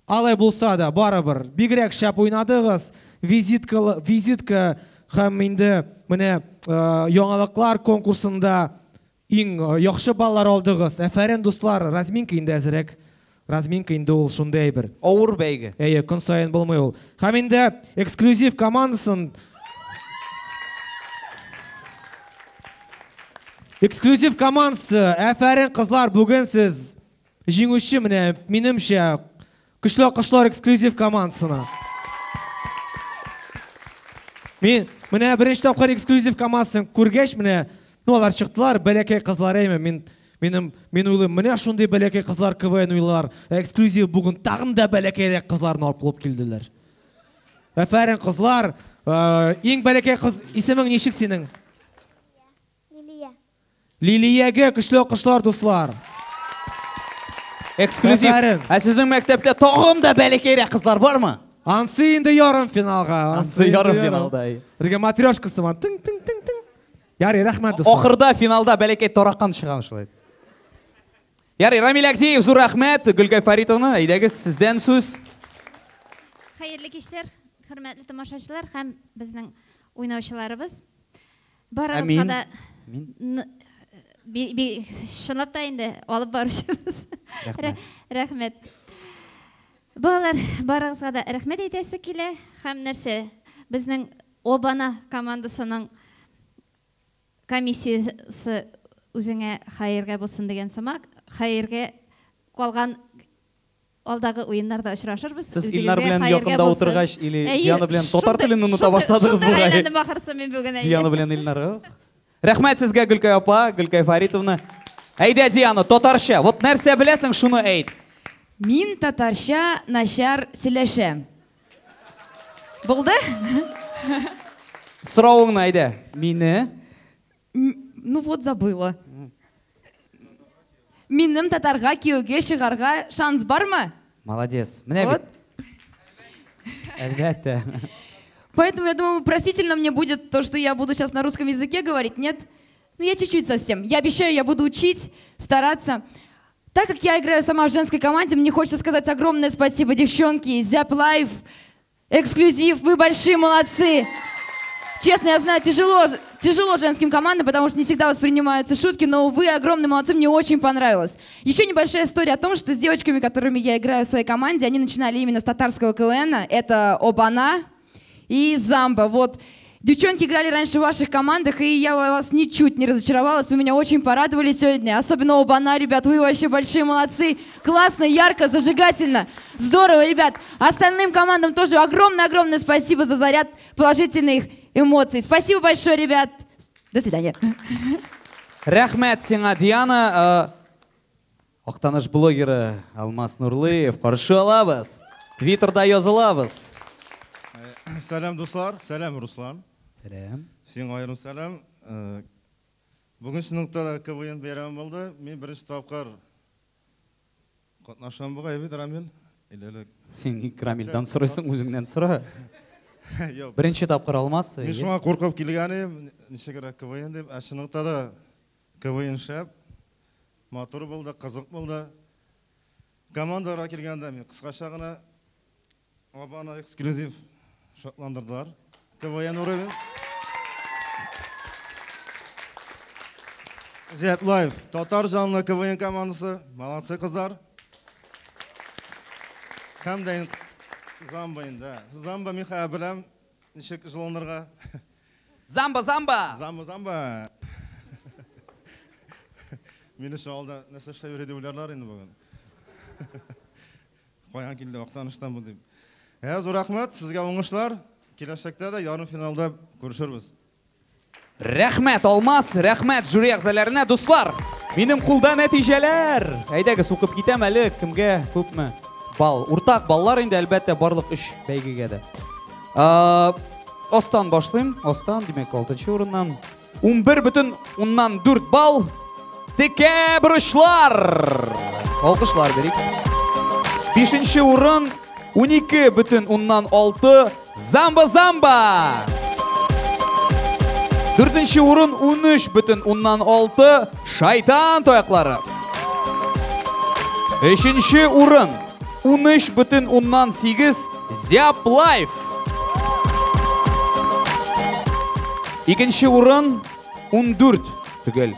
алай булса да, барыбер бигрәк шәп уйнадыгыз. Визитка һәм инде менә яңалыклар конкурсында иң яхшы баллар алдыгыз. Әфәрин, дуслар, разминка инде әзерәк. Разминка инде ул шундый әйбер. Авыр бәйге. Әйе, көн саен булмый ул. Һәм инде эксклюзив командасын Эксклюзив командасы, әфәрин, кызлар, бүген сез җиңүче, менә минемчә, көчле алкышлар эксклюзив командасына. Мин менә беренче тапкыр эксклюзив командасын күргәч, менә, ну, алар чыктылар, бәләкәй кызлар, әйме, мин уйлыйм, менә шундый бәләкәй кызлар КВН уйлар, эксклюзив бүген тагын да бәләкәйрәк кызларны алып килеп килделәр. Әфәрин, кызлар, иң бәләкәй кыз, исемең ничек синең? Лилия. Лилиягә көчле алкышлар, дуслар. Эксклюзив. Әфәрин. Ә сезнең мәктәптә тагын да бәләкәйрәк кызлар бармы? Ансы инде ярым финалга. Ансы ярым финалда, әйе. Бергә матрешка сыман. Тың, тың, тың, тың. Ярый, рәхмәт, дуслар. Ахырда финалда бәләкәй таракан чыгам шулай. Ярый, Рамил Әгдиев, зур рәхмәт. Гөлкәй Фаритовна, әйдәгез, сездән сүз. Хәерле кичләр, хөрмәтле тамашачылар һәм безнең уйнаучыларыбыз. Барыгызга Әмин. да Мин? чынлап та инде алып баручыбыз. Рәхмәт. Рәхмәт. Балалар, барыгызга да рәхмәт әйтәсе килә. Һәм нәрсә, безнең Обана командасының комиссиясе үзеңә хәергә булсын дигән сымак, хәергә калган алдагы уеннарда очрашырбыз. Сез Үзегезгә Илнар белән хәергә якында булсын. утыргач, или Әйе, Диана белән татар телен оныта башладыгыз шундый бугай. әйләндем ахырсы мин бүген, әйе. Диана белән Илнар. Рәхмәт сезгә, Гөлкәй апа, Гөлкәй Фаритовна. Әйдә, Диана, татарча. Вот нәрсә беләсең, шуны әйт. Мин татарча начар сөйләшәм. Булды? Соравыңны әйдә. Мине? Ну вот забыла. Минем татарга кияүгә чыгарга шанс бармы? Молодец. Менә Вот. бит. Әлбәттә. Поэтому, я думаю, простительно мне будет то, что я буду сейчас на русском языке говорить, нет? Я чуть-чуть совсем. Я обещаю, я буду учить, стараться. Так как я играю сама в женской команде, мне хочется сказать огромное спасибо, девчонки, Зяб Лайф, эксклюзив, вы большие молодцы. Честно, я знаю, тяжело женским командам, потому что не всегда воспринимаются шутки, но вы огромные молодцы, мне очень понравилось. Еще небольшая история о том, что с девочками, которыми я играю в своей команде, они начинали именно с татарского КВН, это Обана и Замба. Девчонки играли раньше в ваших командах, и я вас ничуть не разочаровалась. Вы меня очень порадовали сегодня. Особенно Обана, ребят, вы вообще большие молодцы. Классно, ярко, зажигательно. Здорово, ребят. Остальным командам тоже огромное-огромное спасибо за заряд положительных эмоций. Спасибо большое, ребят. До свидания. Рәхмәт сиңа, Диана. Актаныш блогеры Алмаз Нурлыев. Каршы алабыз. Твиттерда язылабыз. Сәлам, дуслар. Сәлам, Руслан. Сәлам. Сиңа аерым сәлам. Бүген чынлыкта КВН бәйрәме булды. Мин беренче тапкыр катнашам бугай бит, Рамил. Иләлек. Син Рамилдән сорыйсың, үзеңнән сора. Юк. Беренче тапкыр Алмаз. Мин шуңа куркып килгән идем, ничегрәк КВН дип, ә чынлыкта да КВН шәп. Матур булды, кызык булды. Командаларга килгәндә мин кыскача гына Обана эксклюзив шатландырдылар. КВН уровень. Зәп Лайф, татар жанлы КВН командасы. Молодцы, кызлар. Һәм дә Замба инде. Замба мин хәзер беләм, ничек җылынырга. Замба, замба! Замба, замба! Мине шул алда нәрсә эшләп йөри дип уйларлар инде бүген. Каян килде Актаныштан бу дип. Зур рәхмәт, сезгә уңышлар. Киләчәктә дә ярым финалда күрешербез. Рәхмәт, Алмаз, рәхмәт жюри әгъзаларына, дуслар. Минем кулда нәтиҗәләр. Әйдәгез, укып китәм әле, кемгә күпме балл. Уртак баллар инде, әлбәттә, барлык өч бәйгегә дә. Остан башлыйм. Остан, димәк, 6 урыннан. 11,4 балл. Текә борычлар. Алкышлар бирик. 5 урын 12,6 Замба-замба. 4 урын 13,6 Шайтан таяклары. 3 урын 13,8 Зяп Лайф. 2 урын 14 төгәл.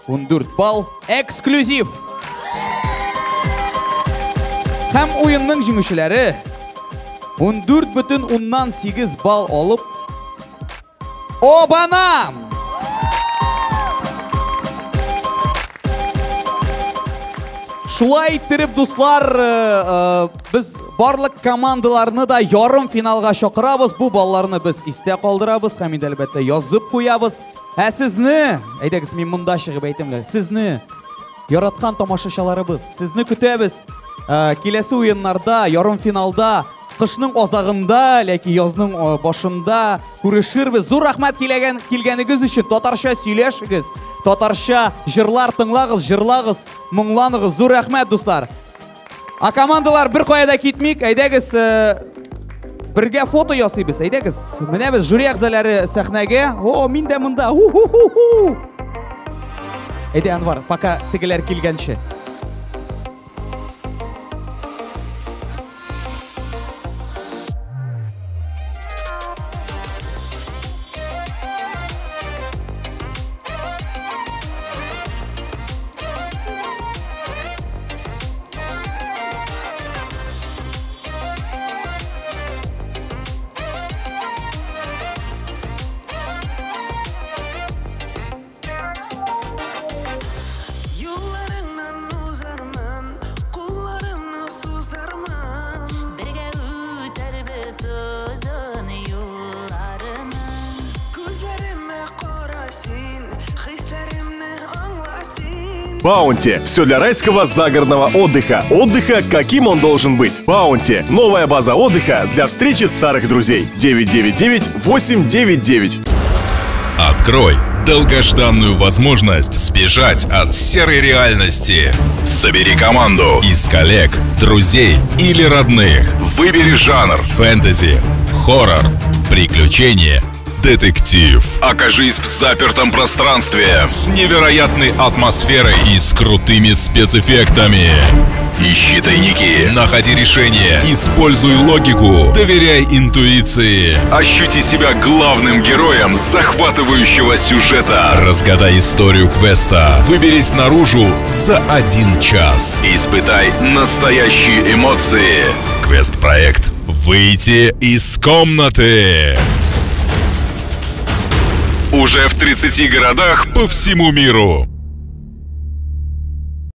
14 балл эксклюзив. Һәм уенның җиңүчеләре 14,8 балл алып Обана! Шулай иттереп, дуслар, без барлык командаларны да ярым финалга чакырабыз. Бу балларны без истә калдырабыз һәм инде әлбәттә язып куябыз. Ә сезне, әйдәгез, мин монда чыгып әйтәм лә, сезне яраткан тамашачыларыбыз, сезне көтәбез. Киләсе уеннарда, ярым финалда, кышның азагында, ләкин язның башында күрешербез. Зур рәхмәт килгәнегез өчен. Татарча сөйләшегез, татарча җырлар тыңлагыз, җырлагыз, моңланыгыз. Зур рәхмәт, дуслар. Ә командалар бер кая да китмик. Әйдәгез, бергә фото ясыйбыз. Әйдәгез, менә без жюри әгъзалары сәхнәгә. О, мин дә монда. Ху-ху-ху-ху. Әйдә, Анвар, пока тегеләр килгәнче. Баунти. Все для райского загородного отдыха. Отдыха, каким он должен быть. Баунти. Новая база отдыха для встречи старых друзей. 999-899. Открой долгожданную возможность сбежать от серой реальности. Собери команду из коллег, друзей или родных. Выбери жанр: фэнтези, хоррор, приключения, детектив. Окажись в запертом пространстве с невероятной атмосферой и с крутыми спецэффектами. Ищи тайники, находи решение, используй логику, доверяй интуиции. Ощути себя главным героем захватывающего сюжета. Разгадай историю квеста. Выберись наружу за 1 час. Испытай настоящие эмоции. Квест-проект «Выйти из комнаты». Уже в 30 городах по всему миру.